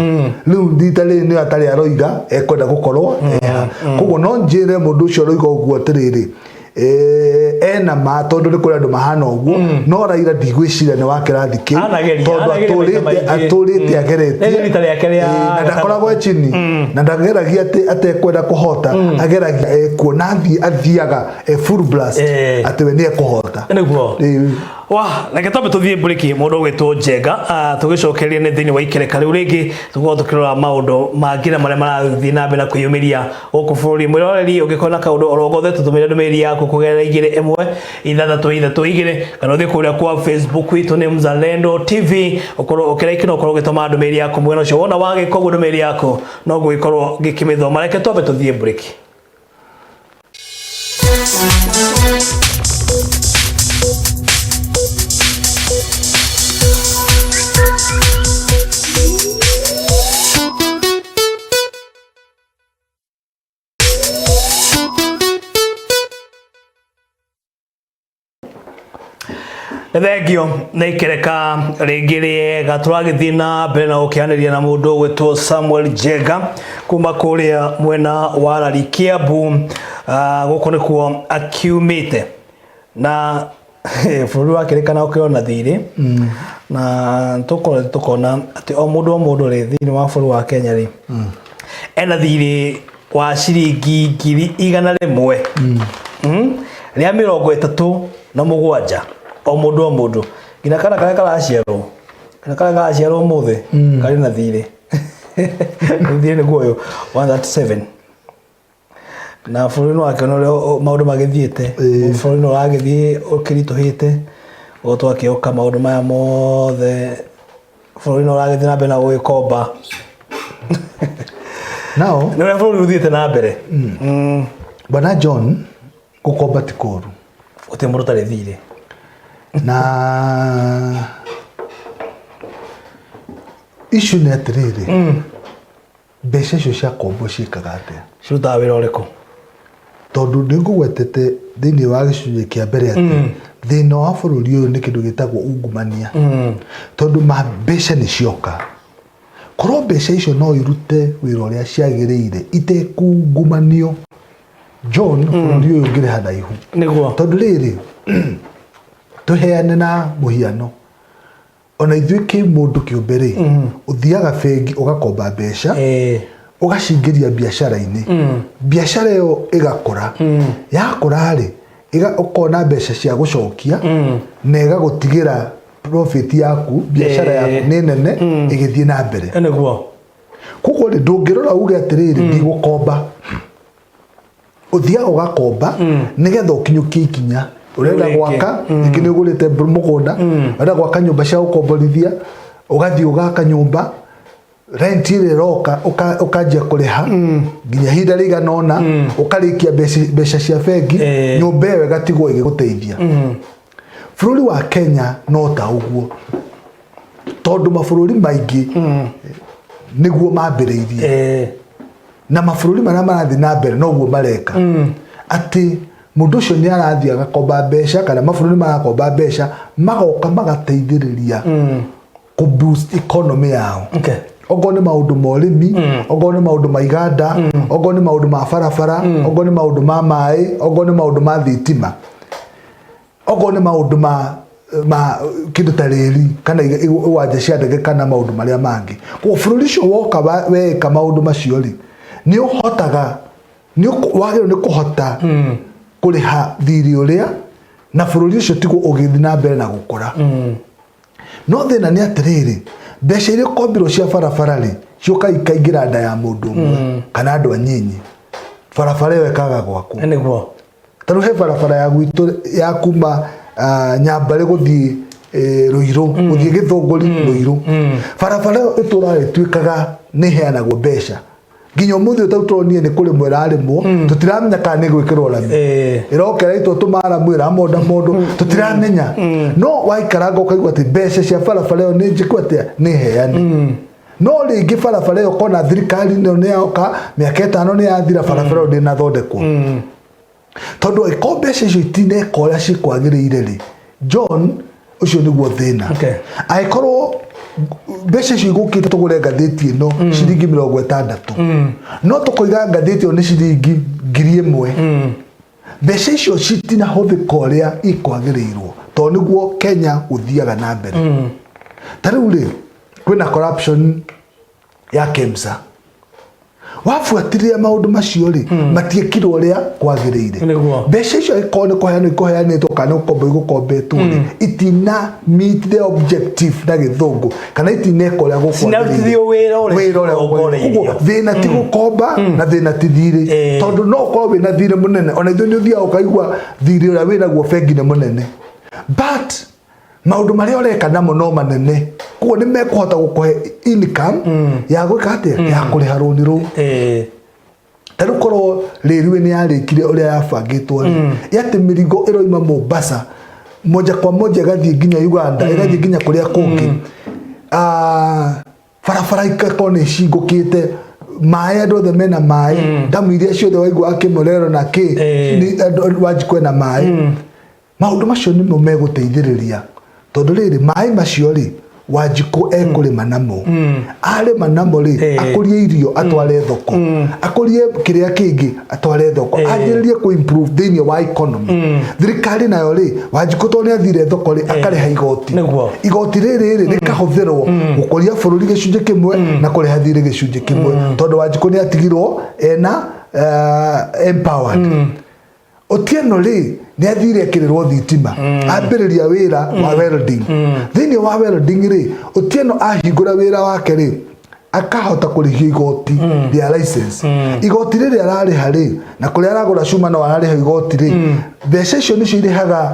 Rĩu rita rĩrĩ nĩyo atarĩ aroiga ekwenda gũkorwo eha. Koguo no njĩre mũndũ ũcio aroiga ũguo atĩrĩrĩ, ena ma, tondũ nĩ kũrĩ andũ mahana ũguo. No Raila ndigwĩciria nĩ wa kĩrathi kĩu, Anageria, tondũ anageria maita atũrĩte maingĩ. atũrĩte ageretie. Rĩrĩ rita rĩake rĩa Na ndakoragwo e chini, na ndageragia atĩ atekwenda kũhota, ageragia ekuona athiaga e full blast atĩ we nĩ ekũhota. Nĩguo. Wa reke twambe tũthiĩ mburiki, mũndũ ũgwĩtwo Njenga, tũgĩcokereria nĩ thĩinĩ wa ikereka rĩu rĩngĩ tũkorwo tũkĩrora maũndũ mangĩ na marĩa marathiĩ na mbere na kwĩyumĩria gũkũ bũrũri. Mwĩroreri, ũngĩkorwo na kaũndũ oro gothe, tũtũmĩre ndũmĩrĩri yaku kũgerera 2 1 6 6 2, kana ũthiĩ kũrĩa kwa Facebook witũ nĩ Mzalendo TV, ũkorwo ũkĩraiki na ũkorwo ũgĩtũma ndũmĩrĩri yaku mwena ũcio. Wona wagĩka ũguo, ndũmĩrĩri yaku no ngũgĩkorwo ngĩkĩmĩthoma. Reke twambe tũthiĩ mburiki. Nĩ thengio nĩ ikereka rĩngĩ rĩega, tũragĩthiĩ na mbere na gũkĩanĩria na mũndũ ũgwĩtwo Samuel Njenga kuma kũrĩa mwena wa Rari Kiambu. Gũkũ nĩkuo akiumĩte na bũrũri wakĩrĩkana ũkĩona thirĩ, na tũkoretwo tũkona atĩ o mũndũ o mũndũ rĩ, thĩinĩ wa bũrũri wa Kenya rĩ, ena thirĩ wa ciringi 137,000, o mũndũ o mũndũ, nginya kana karĩa karaciarwo, kana karĩa karaciarwo ũmũthĩ karĩ na thirĩ. Thirĩ nĩguo ũyũ 137. Na bũrũri nĩ wakĩona ũrĩa maũndũ magĩthiĩte. Bũrũri nĩ ũragĩthiĩ ũkĩritũhĩte o twakĩoka maũndũ maya mothe, bũrũri nĩ ũragĩthiĩ na mbere na gũgĩkomba. Nao Nĩ ũrĩa bũrũri ũthiĩte na mbere. Bwana John, gũkomba ti kũru. Gũtirĩ mũndũ ũtarĩ thirĩ. Na issue nĩ atĩrĩrĩ, mbeca icio cia kombo ciĩkaga atĩa? Cirutaga wĩra ũrĩkũ? Tondũ nĩ ngũgwetete thĩinĩ wa gĩcunjĩ kĩa mbere atĩ thĩna wa bũrũri ũyũ nĩ kĩndũ gĩtagwo ungumania. Tondũ ma mbeca nĩ cioka, korwo mbeca icio no irute wĩra ũrĩa ciagĩrĩire itekungumanio, John, bũrũri ũyũ ũngĩrĩ haraihu. Tondũ rĩrĩ, tũheane na mũhiano, ona ithuĩ kĩ mũndũ kĩũmbe rĩ, ũthiaga bengi ũgakomba mbeca, ũgacingĩria biacara-inĩ, biacara ĩyo ĩgakũra. Yakũra rĩ, ũkona mbeca cia gũcokia na ĩgagũtigĩra profit yaku, biacara yaku nĩ nene ĩgĩthiĩ na mbere. Koguo rĩ, ndũngĩrora uge atĩrĩrĩ, ndigũkomba. Ũthiaga ũgakomba nĩgetha ũkinyũkie ikinya ũrenda Rĩu rĩngĩ. Gwaka rĩngĩ nĩ ũgũrĩte mũgũnda, ũrenda gwaka nyũmba cia gũkomborithia, ũgathiĩ ũgaka nyũmba, rent ĩrĩa ĩroka ũkanjia kũrĩha nginya ihinda rĩigana ũna, ũkarĩkia mbeca cia bengi, nyũmba ĩyo ĩgatigwo ĩgĩgũteithia. Bũrũri wa Kenya no ta ũguo, tondũ mabũrũri maingĩ nĩguo mambĩrĩirie, na mabũrũri marĩa marathiĩ na mbere noguo mareka, atĩ mũndũ ũcio nĩ arathiĩ agakomba mbeca, kana mabũrũri marakomba mbeca magoka magateithĩrĩria. Kũ boost economy yao. Okorwo nĩ maũndũ ma ũrĩmi, okorwo nĩ maũndũ ma iganda, okorwo nĩ maũndũ ma barabara, okorwo nĩ maũndũ ma maĩ, okorwo nĩ maũndũ ma thitima, okorwo nĩ maũndũ ma kĩndũ ta rĩri kana iwanja cia ndege kana maũndũ marĩa mangĩ. Koguo bũrũri ũcio woka weka maũndũ macio rĩ, nĩ ũhotaga, nĩ wagĩrĩirwo nĩ kũhota kũrĩha thirĩ ũrĩa, na bũrũri ũcio tiguo ũgĩthiĩ na mbere na gũkũra. No thĩna nĩ atĩrĩrĩ, mbeca iria ũkombirwo cia barabara rĩ, ciũkaga ikaingĩra nda ya mũndũ ũmwe kana andũ anyinyi, barabara ĩyo ĩkaga gwakwo. Ta rĩu he barabara ya gwitũ ya kuma Nyambarĩ gũthiĩ Rũirũ, gũthiĩ Gĩthũngũri Rũirũ. Barabara ĩyo ĩtũraga ĩtuĩkaga nĩ ĩheanagwo mbeca nginya ũmũthĩ ũyũ. Tau tũronire nĩ kũrĩmwo ĩrarĩmwo, tũtiramenya kana nĩ gwĩkĩrwo rami. Ĩroka ĩraitwo tũmaramu, ĩramonda mondo, tũtiramenya. No waikaranga ũkaigua atĩ mbeca cia barabara ĩyo nĩ njĩku atĩa, nĩ heane. No rĩngĩ barabara ĩyo ũkona thirikari ĩno nĩ yoka, mĩaka 5 nĩ yathira, barabara ĩyo ndĩnathondekwo, tondũ angĩkorwo mbeca icio itineka ũrĩa cikwagĩrĩire rĩ, John, ũcio nĩguo thĩna. Angĩkorwo mbeca icio igũkĩte tũgũre ngathĩti ĩno ciringi 60, no tũkoiga ngathĩti ĩyo nĩ ciringi 1000, mbeca icio citinahũthĩka ũrĩa ikwagĩrĩirwo, tondũ nĩguo Kenya gũthiaga na mbere. Ta rĩu rĩ, kwĩna corruption ya KEMSA. Wabuatĩrĩra maũndũ macio rĩ, matiĩkirwo ũrĩa kwagĩrĩire. Mbeca icio angĩkorwo nĩ kũheanwo ikũheanĩtwo kana nĩ gũkombo igũkombetwo rĩ, itina meet the objective na gĩthũngũ, kana itineka ũrĩa gũkwagĩrĩire. Cinarutithio wĩra ũrĩa wĩra ũrĩa ũrongoreirio. Koguo thĩna ti gũkomba na thĩna ti thirĩ, tondũ no ũkorwo wĩna thirĩ mũnene. Ona ithuĩ nĩ ũthiaga ũkaigua thirĩ ũrĩa wĩnaguo bengi nĩ mũnene, but maũndũ marĩa ũreka namo no manene, koguo nĩ mekũhota gũkũhe income ya gwĩka atĩa, ya kũrĩha rũni rũu. Ta rĩu korwo rĩriwe nĩ yarĩkire ũrĩa yabangĩtwo rĩ, atĩ mĩrigo ĩroima Mombasa moja kwa moja ĩgathiĩ nginya Uganda, ĩgathiĩ nginya kũrĩa kũngĩ. Barabara ikakorwo nĩ cingũkĩte maĩ, andũ othe mena maĩ, ndamu iria ciothe waigua Kĩmorero na kĩ, andũ Wanjikũ ena maĩ. Maũndũ macio nĩmo megũteithĩrĩria, tondũ rĩrĩ, maĩ macio rĩ, Wanjikũ ekũrĩma namo, arĩma namo rĩ, akũrie irio atware thoko, akũrie kĩrĩa kĩngĩ atware thoko, anjĩrĩrie kũ improve thĩinĩ wa economy. Thirikari nayo rĩ, Wanjikũ tondũ nĩ athire thoko rĩ, akarĩha igoti. Igoti rĩrĩ rĩ, rĩkahũthĩrwo gũkũria bũrũri gĩcunjĩ kĩmwe na kũrĩha thirĩ gĩcunjĩ kĩmwe, tondũ Wanjikũ nĩ atigirwo ena empowered. Otieno rĩ, nĩ athire ekĩrĩrwo thitima, ambĩrĩria wĩra wa welding. Thĩinĩ wa welding rĩ, Otieno ahingũra wĩra wake rĩ, akahota kũrĩhio igoti rĩa license. Igoti rĩrĩ ararĩha rĩ, na kũrĩa aragũra cuma no ararĩha igoti rĩ, mbeca icio nĩcio irĩhaga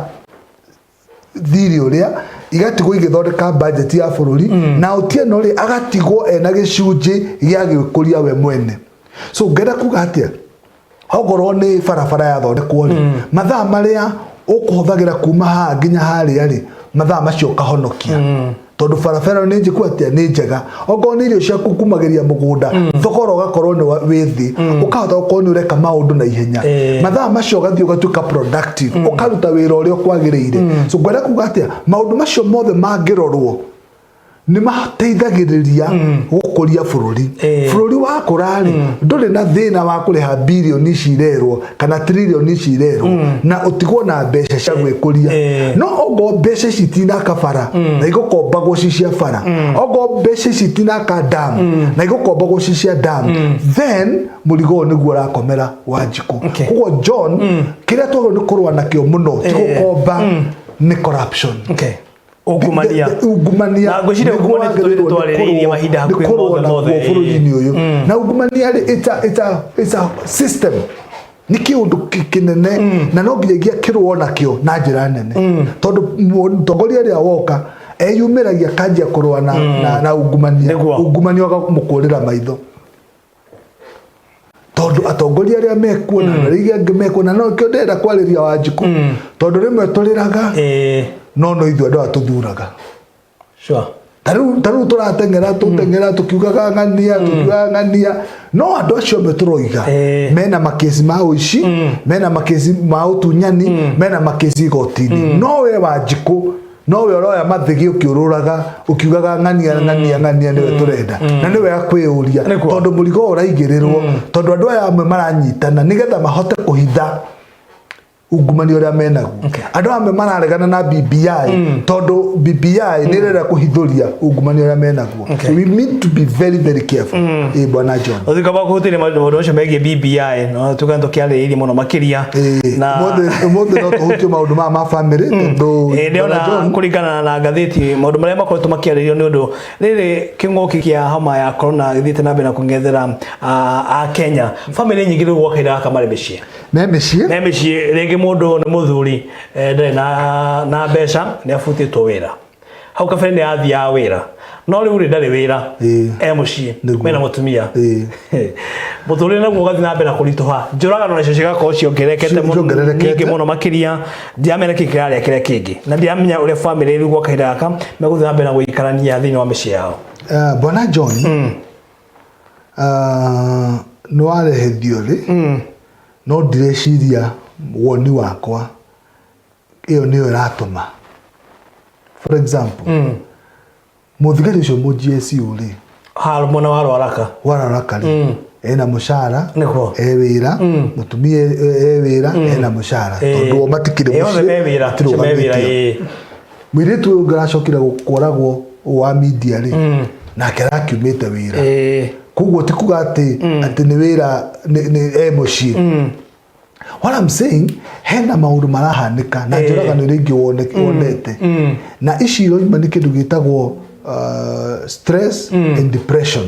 thirĩ ũrĩa, igatigwo igĩthondeka budget ya bũrũri, na Otieno rĩ, agatigwo ena gĩcunjĩ gĩa gwĩkũria we mwene. So ngenda kuga atĩa? Okorwo nĩ barabara yathondekwo rĩ, mathaa marĩa ũkũhũthagĩra kuma haha nginya harĩa rĩ, mathaa macio ũkahonokia, tondũ barabara ĩyo nĩ njĩku atĩa, nĩ njega. Okorwo nĩ irio ciaku kumagĩria mũgũnda, thogora ũgakorwo nĩ wĩ thĩ, ũkahota gũkorwo nĩ ũreka maũndũ na ihenya. Mathaa macio ũgathiĩ ũgatuĩka productive, ũkaruta wĩra ũrĩa ũkwagĩrĩire. So ngwenda kuga atĩa? Maũndũ macio mothe mangĩrorwo nĩ mateithagĩrĩria gũkũria bũrũri. Bũrũri wakũra rĩ, ndũrĩ na thĩna wa kũrĩha birioni ici irerwo kana tririoni ici irerwo, na ũtigwo na mbeca cia gwĩkũria. No ongorwo mbeca ici itinaka bara na igũkombagwo ci cia bara, ongorwo mbeca ici itinaka damu na igũkombagwo ci cia damu, then mũrigo ũyũ nĩguo ũrakomera Wanjikũ. Koguo John, kĩrĩa twagĩrĩirwo nĩ kũrũa nakĩo mũno ti gũkomba, nĩ corruption. Ungumania. Ungumania. Na ngwĩciria nĩguo ungumania wagĩrĩirwo tũtũrĩte nĩ twarĩrĩirie mahinda nĩ hakuhĩ kũrũa mothe naguo mothe. bũrũri-inĩ ũyũ. Na ungumania rĩ, it's a system, nĩ kĩũndũ kĩnene, na no nginyagia kĩrũo nakĩo na njĩra nene, tondũ mũtongoria ũrĩa woka eyumĩragia akanjia kũrũa na ungumania. Ungumania ũkamũkũrĩra maitho, tondũ atongoria arĩa mekuo na andũ arĩa angĩ mekuo, na no kĩo ndĩrenda kwarĩria Wanjikũ, tondũ rĩmwe tũrĩraga, no ithuĩ andũ aya tũthuraga. Ta rĩu tũrateng'era, tũteng'era tũkiugaga ng'ania, tũkiugaga ng'ania, no andũ acio amwe tũroiga mena makesi ma ũici, mena makesi ma ũtunyani, mena makesi igoti-inĩ, no we Wanjikũ Nowe ũroya mathĩgĩ ũkĩũrũraga ũkiugaga ng'ania ng'ania ng'ania nĩwe tũrenda na nĩwe akwĩyũria. Nĩguo. Tondũ mũrigo ũyũ ũraigĩrĩrwo tondũ andũ aya amwe maranyitana nĩgetha mahote kũhitha ungumania ũrĩa menaguo. Andũ amwe mararegana na BBI tondũ BBI nĩ ĩrenda kũhithũria ungumania ũrĩa menaguo. So we need to be very very careful, ĩ bwana John. Ũthika wa kũhutĩria maũndũ macio megiĩ BBI no tuga tũkĩarĩrĩirie mũno makĩria. Na ũmũthĩ no tũhutie maũndũ maya ma family tondũ Ĩĩ, bwana ndĩrona John kũringana na ngathĩti maũndũ marĩa makoretwo makĩarĩrĩrio nĩ ũndũ rĩrĩ kĩng'ũki kĩa homa ya corona gĩthiĩte na mbere na kũng'ethera a Kenya, bamĩrĩ nyingĩ rĩu gwa kahinda gaka marĩ mĩciĩ. Me mĩciĩ. Me mĩciĩ, rĩngĩ mũndũ nĩ mũthuri, ndarĩ na mbeca, nĩ abutĩtwo wĩra. Hau kabere nĩ athiaga wĩra, no rĩu rĩ ndarĩ wĩra, e mũciĩ mena mũtumia. Mũtũrĩre naguo ũgathiĩ na mbere na kũritũha, njũragano nacio cigakorwo ciongererekete mũno, Ciongererekete. nyingĩ mũno makĩria. Ndiramenya nĩkĩ kĩrarĩa kĩrĩa kĩngĩ na ndiramenya ũrĩa bamĩrĩ rĩu gwa kahinda gaka megũthiĩ na mbere na gũikarania thĩinĩ wa mĩciĩ yao. Bwana John, nĩ warehe theory, no ndireciria woni wakwa ĩyo nĩyo ĩratũma. For example, mũthigari ũcio mũ GSU rĩ, ha mwena wa Rwaraka, wararaka rĩ, ena mũcara, e wĩra, mũtumia e wĩra, ena mũcara, tondũ o matikĩrĩ othe me wĩra, acio me wĩra. Matirũgamĩtio. Mũirĩtu ũyũ ũngĩ aracokire kũragwo wa media rĩ, nake arakiumĩte wĩra. Koguo ti kuga atĩ nĩ wĩra nĩ e mũciĩ. What I'm saying, hena maũndũ marahanĩka na njũragano iria ingĩ wonete na ici iroima nĩ kĩndũ gĩtagwo stress and depression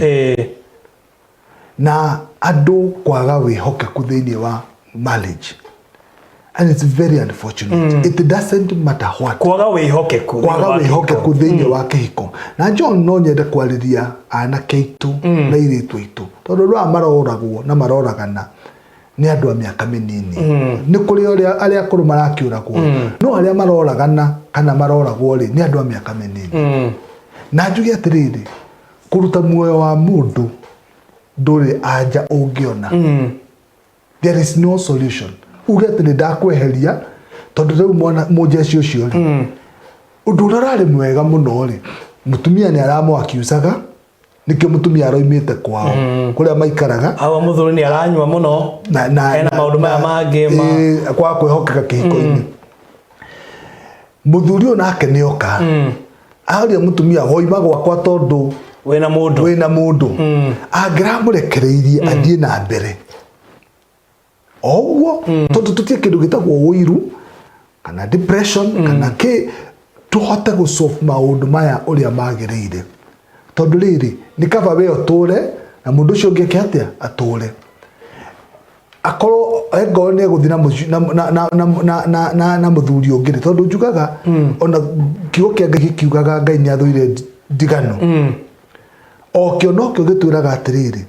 na andũ kwaga wĩhokeku thĩinĩ wa marriage, and it's very unfortunate. It doesn't matter what. Kwaga wĩhokeku. Kwaga wĩhokeku thĩinĩ wa kĩhiko. Na John, no nyende kwarĩria anake aitũ na airĩtu aitũ, tondũ andũ aya maroragwo na maroragana nĩ andũ a mĩaka mĩnini. Nĩ kũrĩ arĩa akũrũ marakĩũragwo, no arĩa maroragana kana maroragwo rĩ, nĩ andũ a mĩaka mĩnini. Na njuge atĩrĩrĩ, kũruta muoyo wa mũndũ ndũrĩ anja ũngĩona. There is no solution uge atĩ nĩ ndakweheria, tondũ rĩu mwana mũnjeci ũcio rĩ, ũndũ ũrĩa ũrarĩ mwega mũno rĩ, mũtumia nĩ aramwakiucaga, nĩkĩo mũtumia aroimĩte kwao kũrĩa maikaraga. Awa mũthuri nĩ aranyua mũno, na ena maũndũ maya mangĩ ma kwaga kwĩhokeka kĩhiko-inĩ. Mũthuri ũyũ nake nĩ oka aria mũtumia, "Woima gwakwa tondũ wĩna mũndũ." Wĩna mũndũ. Angĩramũrekereirie athiĩ na mbere o ũguo, tondũ tũtie kĩndũ gĩtagwo ũiru kana depression kana kĩ, tũhote gũ solve maũndũ maya ũrĩa magĩrĩire, tondũ rĩrĩ nĩ kaba we ũtũre na mũndũ ũcio ũngĩ eke atĩa, atũre akorwo engorwo nĩ egũthiĩ na mũci- na- na- na- na- na- na- na- na mũthuri ũngĩ rĩ, tondũ njugaga ona kiugo kĩa Ngai gĩkiugaga Ngai nĩ athũire ndigano, o kĩo nokĩo gĩtwĩraga atĩrĩrĩ,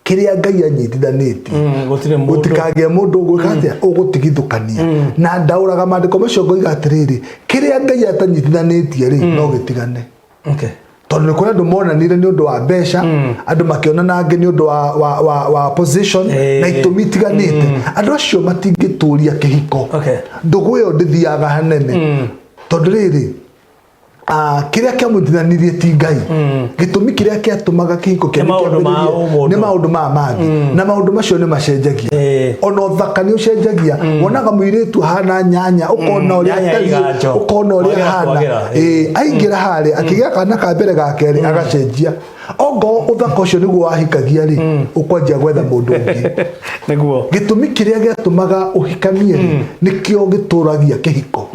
kĩrĩa Ngai anyitithanĩtie gũtirĩ mũndũ gũtikagĩe mũndũ ũgwĩka atĩa, ũgũtigithũkania. Na ndaũraga maandĩko macio ngoiga atĩrĩrĩ, kĩrĩa Ngai atanyitithanĩtie rĩ, no gĩtigane. Tondũ nĩ kũrĩ andũ monanire nĩ ũndũ wa mbeca, andũ makĩonana angĩ nĩ ũndũ wa position na itũmi itiganĩte. Andũ acio matingĩtũria kĩhiko. Ndũgũ ĩyo ndĩthiaga hanene, tondũ rĩrĩ, kĩrĩa kĩamũnyitithanirie ti Ngai. Gĩtũmi kĩrĩa kĩatũmaga kĩhiko kĩanyu Nĩ maũndũ ma kĩambĩrĩrie ũmũndũ. Nĩ maũndũ maya mangĩ, na maũndũ macio nĩ macenjagia. Ona ũthaka nĩ ũcenjagia. Wonaga mũirĩtu ahana nyanya, ũkona ũrĩa Nyanya atariĩ, iganjo. ũkona ũrĩa Kwagĩra, ahana. kwagĩra. Aingĩra harĩa akĩgĩa kana ka mbere, ga kerĩ, agacenjia. Ongorwo ũthaka ũcio nĩguo wahikagia rĩ, ũkwanjia gwetha mũndũ ũngĩ. Gĩtũmi kĩrĩa gĩatũmaga ũhikanie rĩ, nĩkĩo gĩtũragia kĩhiko.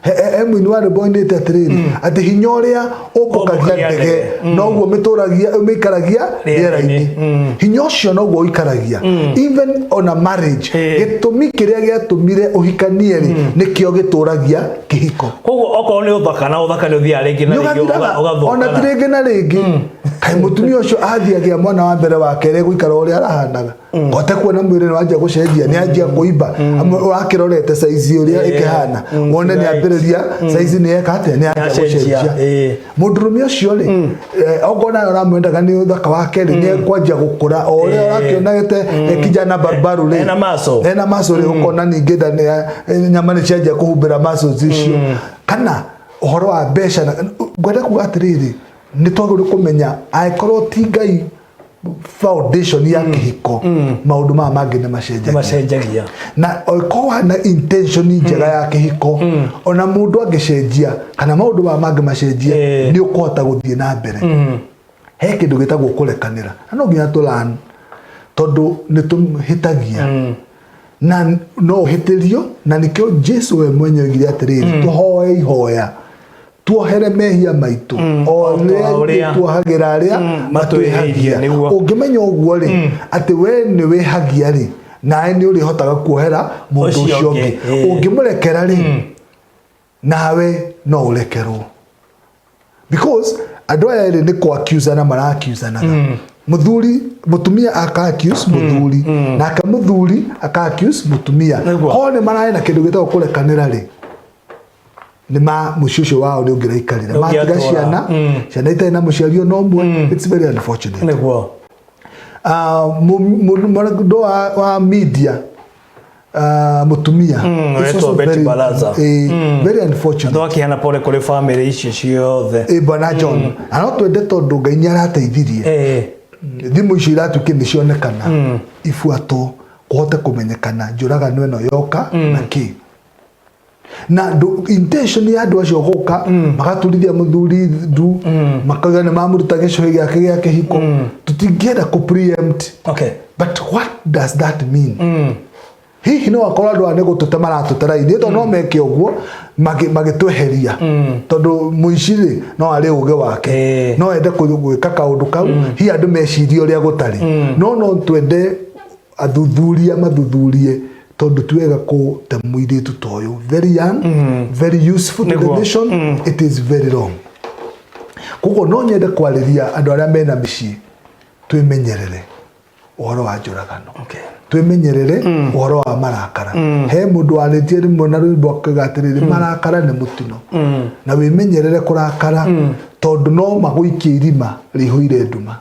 He mũini wa rwĩmbo oinĩte atĩrĩrĩ, atĩ hinya ũrĩa ũmbũkagia ũmbũkagia ndege ndege. Noguo mĩtũragia mĩikaragia rĩera-inĩ. Rĩera-inĩ. Hinya ũcio noguo ũikaragia even ona marriage. Gĩtũmi kĩrĩa gĩatũmire ũhikanie rĩ, nĩkĩo gĩtũragia kĩhiko. Koguo okorwo nĩ ũthaka, na ũthaka nĩ ũthiaga rĩngĩ na nĩ rĩngĩ ũgathiraga, ona ti ũgathũkana. Rĩngĩ na rĩngĩ. Kaĩ mũtumia ũcio athiĩ agĩa mwana wa mbere, wa kerĩ, gũikara ũrĩa arahanaga, hote kuona mwĩrĩ nĩ wanjia gũcenjia, nĩ anjia kũimba. Amwe ũrakĩrorete saizi ũrĩa ĩkĩhana, wone nĩ ambĩrĩria saizi, nĩ eka atĩa, nĩ anjia Nĩacenjia, gũcenjia. Mũndũrũme ũcio rĩ, okorwo nawe ũramwendaga nĩ ũthaka wake rĩ, nĩ ekwanjia gũkũra o ũrĩa ũrakĩonagĩte kijana barubaru rĩ. Ena muscle. Ena muscle rĩ, ũkona ningĩ nda nyama nĩ cianjia kũhumbĩra muscles icio. Kana ũhoro wa mbeca ngwenda kuga atĩrĩrĩ, nĩ twagĩrĩirwo kũmenya angĩkorwo ti Ngai foundation ya kĩhiko, maũndũ maya mangĩ nĩ macenjagia. Macenjagia. Na okorwo na intention njega ya kĩhiko, ona mũndũ angĩcenjia kana maũndũ maya mangĩ macenjie, nĩ ũkũhota gũthiĩ na mbere. He kĩndũ gĩtagwo kũrekanĩra, na no nginya tũlan tondũ nĩ tũhĩtagia na no ũhĩtĩrio, na nĩkĩo Jesu we mwenye oigire atĩrĩrĩ, tũhoe ihoya tuohere mehia maitũ o o ta ũrĩa ũrĩa tuohagĩra arĩa matwĩhĩirie, matwĩhagia. Ũngĩmenya ũguo rĩ, atĩ we nĩ wĩhagia rĩ, nawe nĩ ũrĩhotaga kuohera mũndũ ũcio ũcio ũngĩ, ũngĩ. Ũngĩmũrekera rĩ, nawe no ũrekerwo, because andũ aya erĩ nĩ kũ-accusana mara-accusanaga. Mũthuri, mũtumia aka accuse mũthuri, nake mũthuri aka accuse mũtumia. Korwo nĩ mararĩ na kĩndũ gĩtagwo kũrekanĩra rĩ, nĩ ma mũciĩ ũcio wao nĩ ũngĩraikarire. Nĩ Matiga ũngĩatũra. ciana, ciana itarĩ na mũciari ona ũmwe. It's very unfortunate. Mũndũ wa media, mũtumia. It's Wetwo also Betty very, Baraza. Very unfortunate. Twakiheana pole kũrĩ bamĩrĩ icio ciothe. Bwana John, na no twende tondũ Ngai nĩ arateithirie, thimũ icio iratuĩke nĩ cionekana, ibuatwo kũhote kũmenyekana njũragano ĩno yoka na kĩ na intention ya andũ acio gũka magaturithia mũthuri ndu, makauga nĩ mamũruta gĩcũhĩ gĩake gĩa kĩhiko. Tũtingĩenda kũ preempt, but what does that mean? Hihi no akorwo andũ aya nĩ gũtũte maratũte raini, tondũ no meke ũguo magĩtweheria, tondũ mũici rĩ, no arĩ ũgĩ wake, no ende gwĩka kaũndũ kau, hihi andũ mecirie ũrĩa gũtarĩ. No twende athuthuria mathuthurie, tondũ ti wega kũte mũirĩtu ta ũyũ, very young, very useful to the nation. It is very wrong. Koguo no nyende kwarĩria andũ arĩa mena mĩciĩ, twĩmenyerere ũhoro wa njũragano, twĩmenyerere ũhoro wa marakara. He mũndũ warĩtie rĩmwe na rwĩmbo akauga atĩrĩrĩ, marakara nĩ mũtino, na wĩmenyerere kũrakara, tondũ no magũikie irima rĩihũire nduma.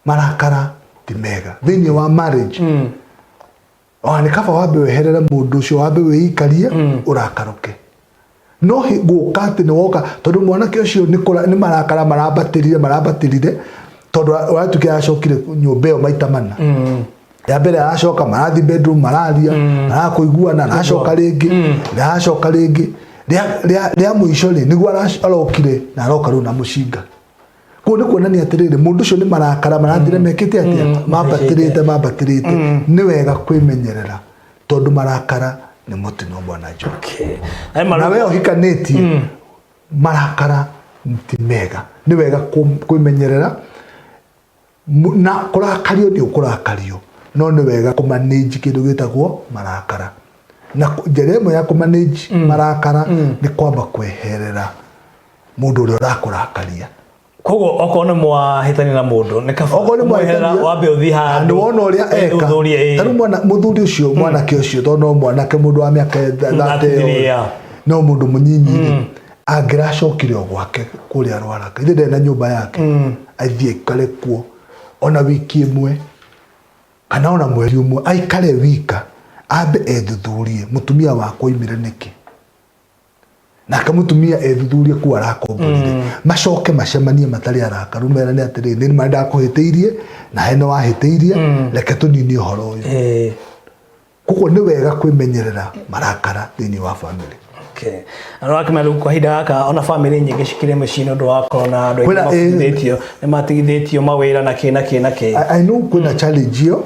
Marakara ti mega thĩinĩ wa marriage. Ona nĩ kaba wambe weherere mũndũ ũcio, wambe wĩikarie, ũrakaroke. No gũka atĩ nĩ woka tondũ mwanake ũcio nĩ marakara marambatĩrire, marambatĩrire, tondũ ũratuĩka aracokire nyũmba ĩyo maita mana. Ya mbere aracoka, marathiĩ bedroom, mararia, marakũiguana, aracoka rĩngĩ, aracoka rĩngĩ. Rĩa mũico rĩ, nĩguo arokire na aroka rĩu na mũcinga. Kũu nĩ kuonania atĩrĩrĩ, mũndũ ũcio nĩ marakara marathire mekĩte atĩa, mambatĩrĩte, mambatĩrĩte. Nĩ wega kwĩmenyerera, tondũ marakara nĩ mũtino, bwana John. Aya Na we ũhikanĩtie, marakara ti mega. Nĩ wega kwĩmenyerera. Na kũrakario nĩ ũkũrakario, no nĩ wega kũmanage kĩndũ gĩtagwo marakara. Na njĩra ĩmwe ya kũmanage marakara nĩ kwamba kweherera mũndũ ũrĩa ũrakũrakaria. Koguo okorwo nĩ mwahĩtania na mũndũ, nĩ kaba Okorwo nĩ kũmweherera, mwahĩtania, wambe ũthiĩ na handũ nĩ wona ũrĩa eka. wĩthuthurie, Ta rĩu mwana mũthuri ũcio, mwanake ũcio, tondũ no mwanake, mũndũ wa mĩaka 30 33, yeah. no mũndũ mũnyinyi rĩ, angĩracokire o gwake kũrĩa Rwaraka, ithe ndarĩ na nyũmba yake, athiĩ aikare kuo ona wiki ĩmwe kana ona mweri ũmwe, aikare wika, ambe ethuthurie, mũtumia wakwa oimire nĩkĩ, nake mũtumia ethuthurie kũu arakomborire, macoke macemanie matarĩ arakaru, merane atĩrĩ, nĩ ma ndakũhĩtĩirie, nawe nĩ wahĩtĩirie, reke tũnini ũhoro ũyũ. Koguo nĩ wega kwĩmenyerera marakara thĩinĩ wa family. Okay. Na no akĩmenya rĩu kahinda gaka ona bamĩrĩ nyingĩ cikĩrĩ mĩciĩ nĩ ũndũ wa corona, andũ aingĩ mabundithĩtio, nĩ matigithĩtio mawĩra na kĩ na kĩ na kĩ. I know kwĩna challenge ĩyo,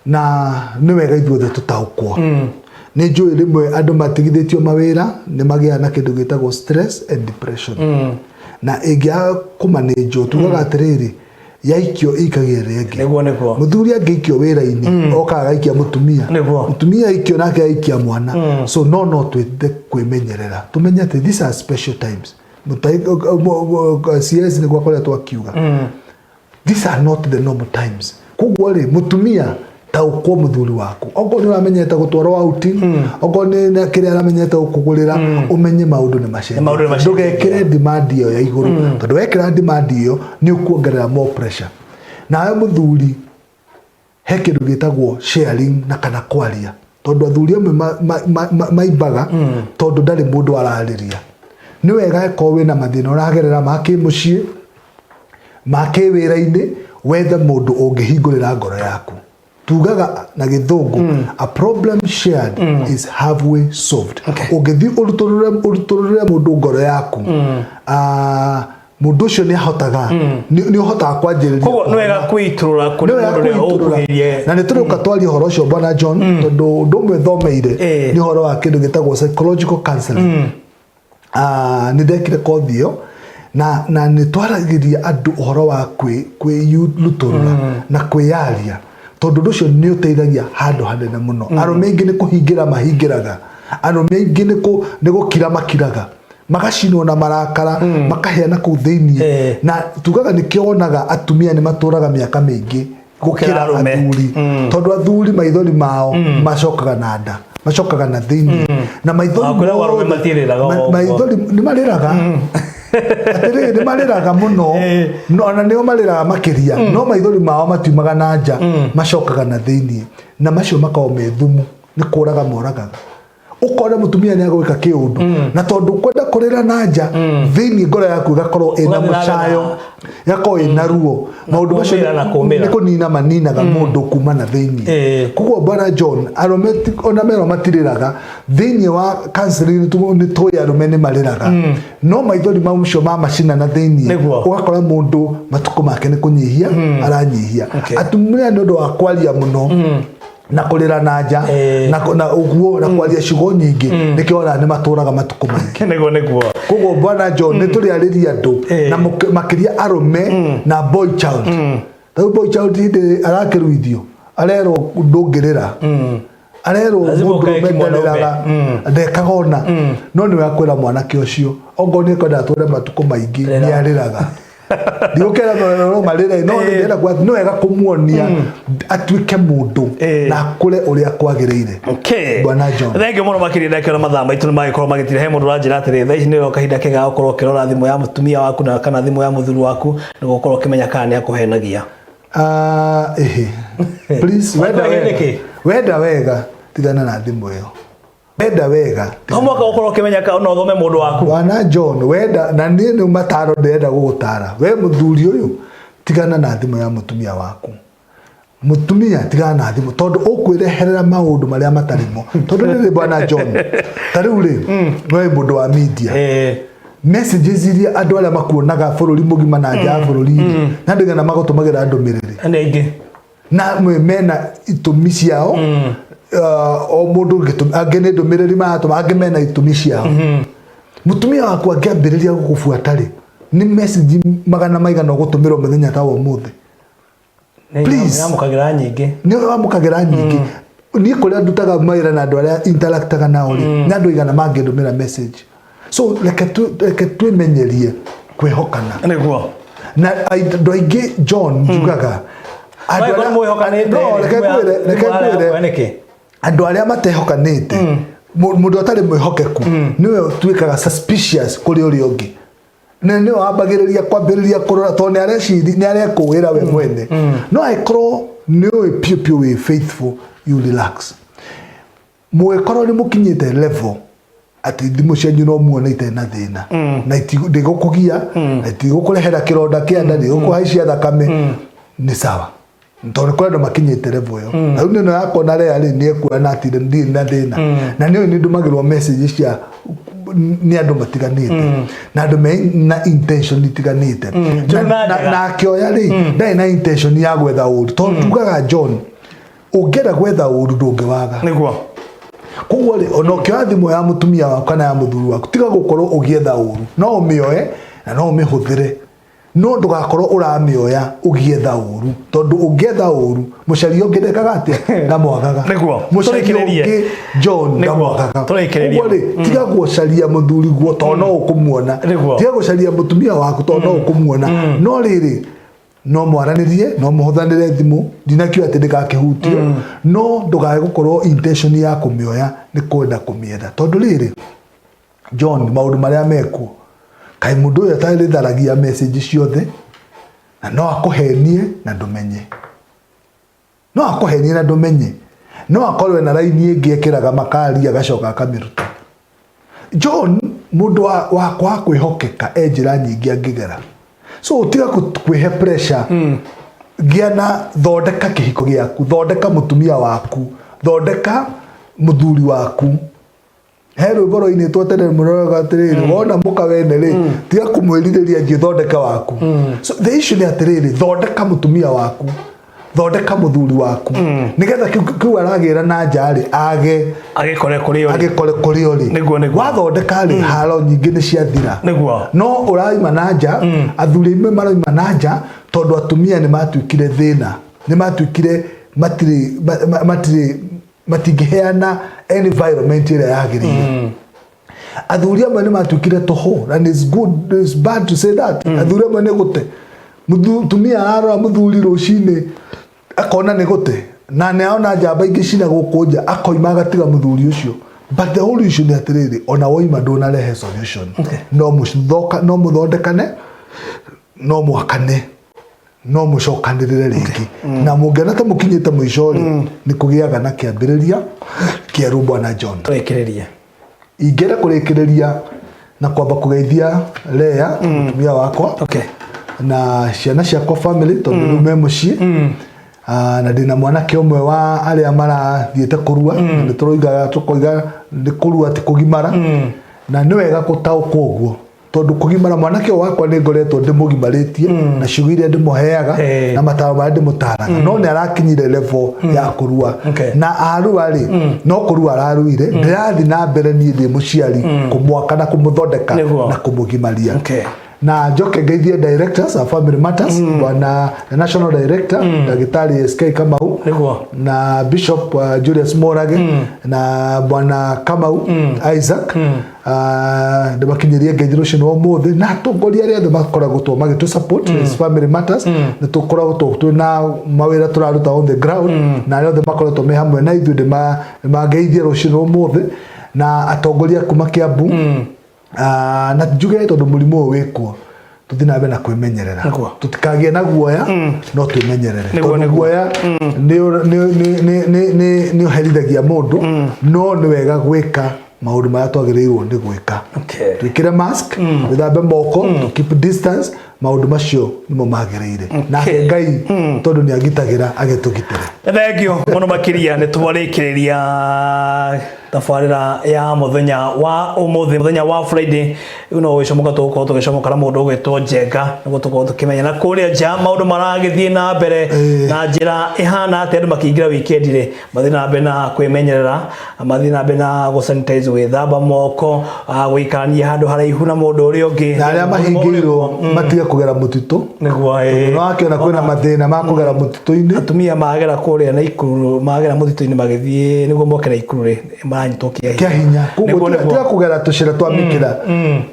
na nĩ wega ithuothe tũtaũkwo. Nĩ njũĩ rĩmwe andũ matigithĩtio mawĩra nĩ magĩaga na kĩndũ gĩtagwo stress and depression, na ĩngĩaga kũmanĩnjwo, tugaga atĩrĩrĩ, yaikio ĩikagia ĩrĩa ĩngĩ. Nĩguo nĩguo. Mũthuri angĩikio wĩra-inĩ, okaga agaikia mũtumia. Mũtumia aikio, nake aikia mwana. So no twende kwĩmenyerera, tũmenye atĩ these are special times. CS nĩguo akoretwo akiuga. These are not the normal times. Koguo rĩ, mũtumia taũkwo mũthuri waku, okorwo nĩ ũramenyete gũtwarwo outing, okorwo nĩ na kĩrĩa aramenyete gũkũgũrĩra, ũmenye maũndũ nĩ Maũndũ nĩ macenjetie. Macenjetie. Ndũgekĩre demand ĩyo ya igũrũ, tondũ wekĩra demand ĩyo nĩ ũkuongerera more pressure. Nawe mũthuri, he kĩndũ gĩtagwo sharing na kana kwaria, tondũ athuri amwe maimbaga tondũ ndarĩ mũndũ ararĩria. Nĩ wega ĩkorwo wĩna mathĩna ũragerera ma kĩmũciĩ, ma kĩwĩra-inĩ, wethe mũndũ ũngĩhingũrĩra ngoro yaku. Tugaga na Gĩthũngũ, "A problem shared is halfway solved." Ũngĩthiĩ ũrutũrũre mũndũ ngoro yaku, mũndũ ũcio nĩ ahotaga, nĩ ũhotaga kwanjĩrĩria Koguo nĩ wega kwĩitũrũra kũrĩ nĩ wega mũndũ ũrĩa kwĩitũrũra. ũkuhĩrĩirie. Na nĩ tũrĩũka twarie ũhoro ũcio, bwana John, tondũ ũndũ ũmwe thomeire nĩ ũhoro wa kĩndũ gĩtagwo psychological counseling. Nĩ ndekire kothi ĩyo na nĩ twaragĩria andũ ũhoro wa kwĩrutũrũra na kwĩyaria, tondũ ũndũ ũcio nĩ ũteithagia handũ hanene mũno. Arũme aingĩ nĩ kũhingĩra mahingĩraga, arũme aingĩ nĩ gũkira makiraga, magacinwo na marakara, makaheana kũu thĩiniĩ. Na tugaga nĩkĩo wonaga atumia nĩ matũraga mĩaka mĩingĩ gũkĩra gũkĩra arũme. Athuri, tondũ athuri maithori mao macokaga na nda, macokaga na thĩiniĩ na maithori Ah, kwĩragwo arũme matirĩraga o ũguo. Maithori nĩ marĩraga, atĩrĩrĩ, nĩ marĩraga mũno. No ona nĩo marĩraga makĩria, no maithori mao matiumaga na nja, macokaga na thĩiniĩ, na macio makoragwo me thumu, nĩ kũraga moragaga. Ũkona mũtumia nĩ agwĩka kĩũndũ, na tondũ kwenda kũrĩra na nja, thĩiniĩ ngoro yaku ĩgakorwo ĩna Ũgathiĩ na mbere mũcayo, ĩgakorwo ĩna ruo. Maũndũ macio kũmĩra na kũmĩra. Nĩ kũnina maninaga mũndũ kuma na thĩiniĩ. Koguo bwana John, arũme ona merwo matirĩraga, thĩiniĩ wa counseling nĩ tũĩ arũme nĩ marĩraga, no maithori mau macio ma macina na thĩiniĩ, ũgakora mũndũ matukũ make nĩ kũnyihia aranyihia. Atumia nĩ ũndũ wa kwaria mũno na kũrĩra na nja na ũguo na kwaria ciugo nyingĩ, nĩkĩo ona nĩ matũraga matukũ maingĩ. Nĩguo. Koguo bwana John, nĩ tũrĩarĩria andũ na makĩria arũme na boy child. Rĩu boy child hĩndĩ arakĩruithio, arerwo ndũngĩrĩra, arerwo Lazima ũkae mũndũrũme kĩmwanaume. ndarĩraga, ndekaga ona. No nĩ wakwĩra mwanake ũcio ongorwo nĩ ekwenda atũre matukũ maingĩ, Rĩra. nĩ arĩraga. Ndigũkĩra no marĩre, no ndĩrenda kuga nĩ wega kũmuonia atuĩke mũndũ na akũre ũrĩa kwagĩrĩire. Bwana John. Thank you mũno makĩria. Ndakĩona mathaa maitũ nĩ magĩkorwo magĩtira. He mũndũ ũranjĩra atĩrĩ, thaa ici nĩrĩo kahinda kega ga gũkorwo ũkĩrora thimũ ya mũtumia waku na kana thimũ ya mũthuri waku, nĩguo ũkorwo ũkĩmenya kana nĩ akũhenagia. Ah, ehe. Please, wenda Wakwĩra wega. nĩkĩ? Wenda wega, tigana na thimũ ĩyo. Wenda wega. No mwaka ũkorwo ũkĩmenya kana no ũthome mũndũ waku. Bwana John, wenda na niĩ nĩ mataro ndĩrenda gũgũtara. We mũthuri ũyũ, tigana na thimũ ya mũtumia waku. Mũtumia, tigana na thimũ, tondũ ũkwĩreherera maũndũ marĩa matarĩ mo. Tondũ rĩrĩ, bwana John, ta rĩu rĩ, we mũndũ wa media. Messages iria andũ arĩa makuonaga bũrũri mũgima na nja ya bũrũri rĩ, na andũ aigana magũtũmagĩra ndũmĩrĩri Nĩ aingĩ. Na mwe mena itũmi ciao, o mũndũ gĩtũmi, angĩ nĩ ndũmĩrĩri maratũma, angĩ mena itũmi ciao. Mũtumia waku angĩambĩrĩria gũgũbuata rĩ, nĩ message magana maigana ũgũtũmĩrwo mũthenya ta wa ũmũthĩ. Please. Yamũkagĩra nyingĩ. Nĩ wamũkagĩra nyingĩ. Niĩ kũrĩa ndutaga mawĩra na andũ arĩa interactaga nao rĩ, nĩ andũ aigana mangĩndũmĩra message? So reke twĩmenyerie kwĩhokana. Na andũ aingĩ, John, njugaga andũ Angĩkorwo mwĩhokanĩte No, rĩ, reke thimũ ngwĩre, reke thimũ ya ngwĩre kuoya nĩkĩ? Andũ arĩa matehokanĩte, mũndũ ũtarĩ mwĩhokeku nĩwe ũtuĩkaga suspicious kũrĩ ũrĩa ũngĩ, na nĩwe wambagĩrĩria kwambĩrĩria kũrora, tondũ nĩ areciri, nĩ arekũĩra we mwene. No angĩkorwo nĩ ũĩ piũ piũ wĩ faithful, you relax. Mũgĩkorwo nĩ mũkinyĩte level atĩ thimũ cianyu no muone itarĩ na thĩna, na ndĩgũkũgia, na itigũkũrehera kĩronda kĩa nda, ndĩgũkũhaicia thakame, nĩ sawa, tondũ kũrĩ andũ makinyĩte level ĩyo. Na rĩu nĩno yakwa na rea rĩ, nĩ ekuona atĩ ndirĩ na thĩna, na nĩ nĩ ndũmagĩrwo message cia nĩ andũ matiganĩte, na andũ me na intention itiganĩte. Njũru na njega. Na akĩoya rĩ, ndarĩ na intention ya gwetha ũru, tondũ tugaga, John, ũngĩenda gwetha ũru ndũngĩwaga. Koguo rĩ, ona ũkĩoya thimũ ya mũtumia waku kana ya mũthuri waku, tiga gũkorwo ũgĩetha ũru. No ũmĩoe na no ũmĩhũthĩre. No ndũgakorwo ũramĩoya ũgĩetha ũru, tondũ ũngĩetha ũru, mũcaria ũngĩ ndekaga atĩa? Ndamwagaga. Mũcaria Tũrĩkĩrĩrie. ũngĩ, John, ndamwagaga. Tũrĩkĩrĩrie. Ũguo rĩ, tiga gũcaria mũthuri guo tondũ no ũkũmuona. Tiga gũcaria mũtumia waku tondũ no ũkũmuona. No rĩrĩ, no mwaranĩrie, no mũhũthanĩre thimũ, ndinakiuga atĩ ndĩgakĩhutio, no ndũkae gũkorwo intention ya kũmĩoya nĩ kwenda kũmĩetha, tondũ rĩrĩ, John, maũndũ marĩa mekuo, kaĩ mũndũ ũyũ atarĩtharagia message ciothe, na no akũhenie na ndũmenye, no akũhenie na ndũmenye, no akorwo ena raini ĩngĩ ekĩraga makari agacoka akamĩruta. John, mũndũ wa kwaga kwĩhokeka e njĩra nyingĩ angĩgera. So tiga kwĩhe pressure. Gĩa na, thondeka kĩhiko gĩaku, thondeka mũtumia waku, thondeka mũthuri waku. He rwĩmbo rwainĩtwo tene mũno rwauga atĩrĩrĩ, wona mũka wene rĩ, tiga kũmwĩrirĩria, thiĩ thondeke waku. So the issue nĩ atĩrĩrĩ, thondeka mũtumia waku, thondeka mũthuri waku, nĩgetha kĩu aragĩra na nja rĩ, age agĩkore kũrĩ ũrĩ. Agĩkore kũrĩ ũrĩ. Nĩguo. Wathondeka rĩ, haro nyingĩ nĩ ciathira. No ũraima na nja, athuri aimwe maraima na nja tondũ atumia nĩ matuĩkire thĩna, nĩ matuĩkire matirĩ matirĩ matingĩheana environment ĩrĩa yagĩrĩire. Athuri amwe nĩ matuĩkire tũhũ, and it's good, it's bad to say that. Athuri amwe nĩ gũte. Mũtumia ararora mũthuri rũcinĩ akona nĩ gũte, na nĩ arona njamba ingĩ cina gũkũ nja, akoima agatiga mũthuri ũcio. But the whole issue nĩ atĩrĩrĩ, ona woima ndũnarehe solution. No mũthoka, no mũthondekane, no mwakane, no mũcokanĩrĩre rĩngĩ, na mũngĩona ta mũkinyĩte mũico rĩ, nĩ kũgĩaga na kĩambĩrĩria kĩerũ, bwana John. Tũrĩkĩrĩrie. Ingĩenda kũrĩkĩrĩria na kwamba kũgeithia Lea, mũtumia wakwa, na ciana ciakwa, family, tondũ rĩu me mũciĩ. Ah, na ndĩna mwanake ũmwe wa arĩa marathiĩte kũrua, na nĩ tũroigaga, tũkoiga nĩ kũrua ti kũgimara, na nĩ wega gũtaũkwo ũguo, tondũ kũgimara mwanake ũyũ wakwa nĩ ngoretwo ndĩmũgimarĩtie na ciugo iria ndĩmũheaga na mataro marĩa ndĩmũtaraga, no nĩ arakinyire level ya kũrua. Na arua rĩ, no kũrua araruire, ndĩrathiĩ na mbere niĩ ndĩ mũciari kũmwaka na kũmũthondeka na kũmũgimaria. Na njoke ngeithie directors a Family Matters, bwana national director Ndagĩtarĩ SK Kamau na Bishop Julius Morage na bwana Kamau Isaac. Ndĩmakinyĩrie ngeithi rũcinĩ wa ũmũthĩ, na atongoria arĩa othe makoragwo two magĩtũ support as Family Matters. Nĩ tũkoragwo twĩna mawĩra tũraruta on the ground, na arĩa othe makoretwo me hamwe na ithuĩ, ndĩmangeithie rũcinĩ rwa ũmũthĩ, na atongoria kuma Kiambu. Ah, na njuge tondũ mũrimũ ũyũ wĩkuo, tũthiĩ na mbere na kwĩmenyerera. Tũtikagĩe na guoya, no twĩmenyerere, tondũ guoya nĩ ũherithagia mũndũ. No nĩ wega gwĩka maũndũ marĩa twagĩrĩirwo nĩ gwĩka. Twĩkĩre mask, twĩthambe moko, to keep distance. Maũndũ macio nĩmo magĩrĩire. Nake Ngai, tondũ nĩ agitagĩra, agĩtũgitĩre. Thank you mũno makĩria. Nĩ twarĩkĩrĩria tabarĩra ya mũthenya wa ũmũthĩ, mũthenya wa Friday. Rĩu no gũgĩcomoka tũgũkorwo tũgĩcomoka na mũndũ ũgwĩtwo Njenga, nĩguo tũkorwo tũkĩmenya na kũrĩa nja maũndũ maragĩthiĩ na mbere na njĩra ĩhana atĩa. Andũ makĩingĩra weekend rĩ, mathiĩ na mbere na kwĩmenyerera, mathiĩ na mbere na gũ sanitize, gwĩthamba moko, gũikarania handũ haraihu na mũndũ ũrĩa ũngĩ. Na arĩa mahingĩirwo matige kũgera mũtitũ. Nĩguo. No akĩona kwĩna mathĩna ma kũgera mũtitũ-inĩ. Atumia magera kũrĩa na ikuru, magera mũtitũ-inĩ magĩthiĩ nĩguo moke na ikuru rĩ, maranyitwo kĩa kĩa hinya. Koguo tiga kũgera tũcĩra twa mĩkĩra.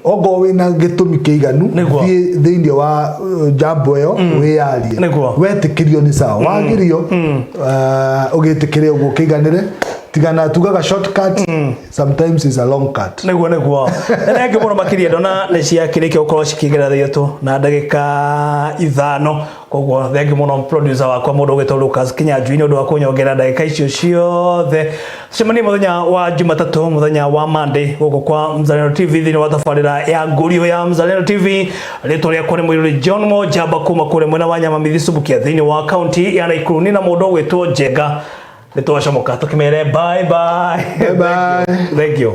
Ongorwo wĩna gĩtũmi kĩiganu, thiĩ thĩinĩ wa jambo ĩyo wĩyarie. Wetĩkĩrio nĩ sawa, wagĩrio ũgĩtĩkĩre ũguo kĩiganĩre. Tigana tugaga shortcut sometimes is a long cut. Nĩguo. Thengiũ mũno makĩria. Ndona nĩ ciakĩrĩkia gũkorwo cikĩgerera 3 na ndagĩka 5. Koguo thengiũ mũno producer wakwa, mũndũ ũgwĩtwo Lucas Kinyanjui, nĩ ũndũ wa kũnyongerera ndagĩka icio ciothe. Tucemanie mũthenya wa Jumatatũ, mũthenya wa Monday, gũkũ kwa Mzalendo TV, thĩinĩ wa tabarĩra ya Ngũriũ ya Mzalendo TV. Rĩtwa rĩakwa nĩ Mũirũrĩ John Mojamba, kuma kũrĩa mwena wa Nyamamithi Subukia, thĩinĩ wa kaunti ya Nakuru. Nĩ na mũndũ ũgwĩtwo Njenga, nĩ twacomoka tũkĩmere bye bye. Bye bye. Thank you.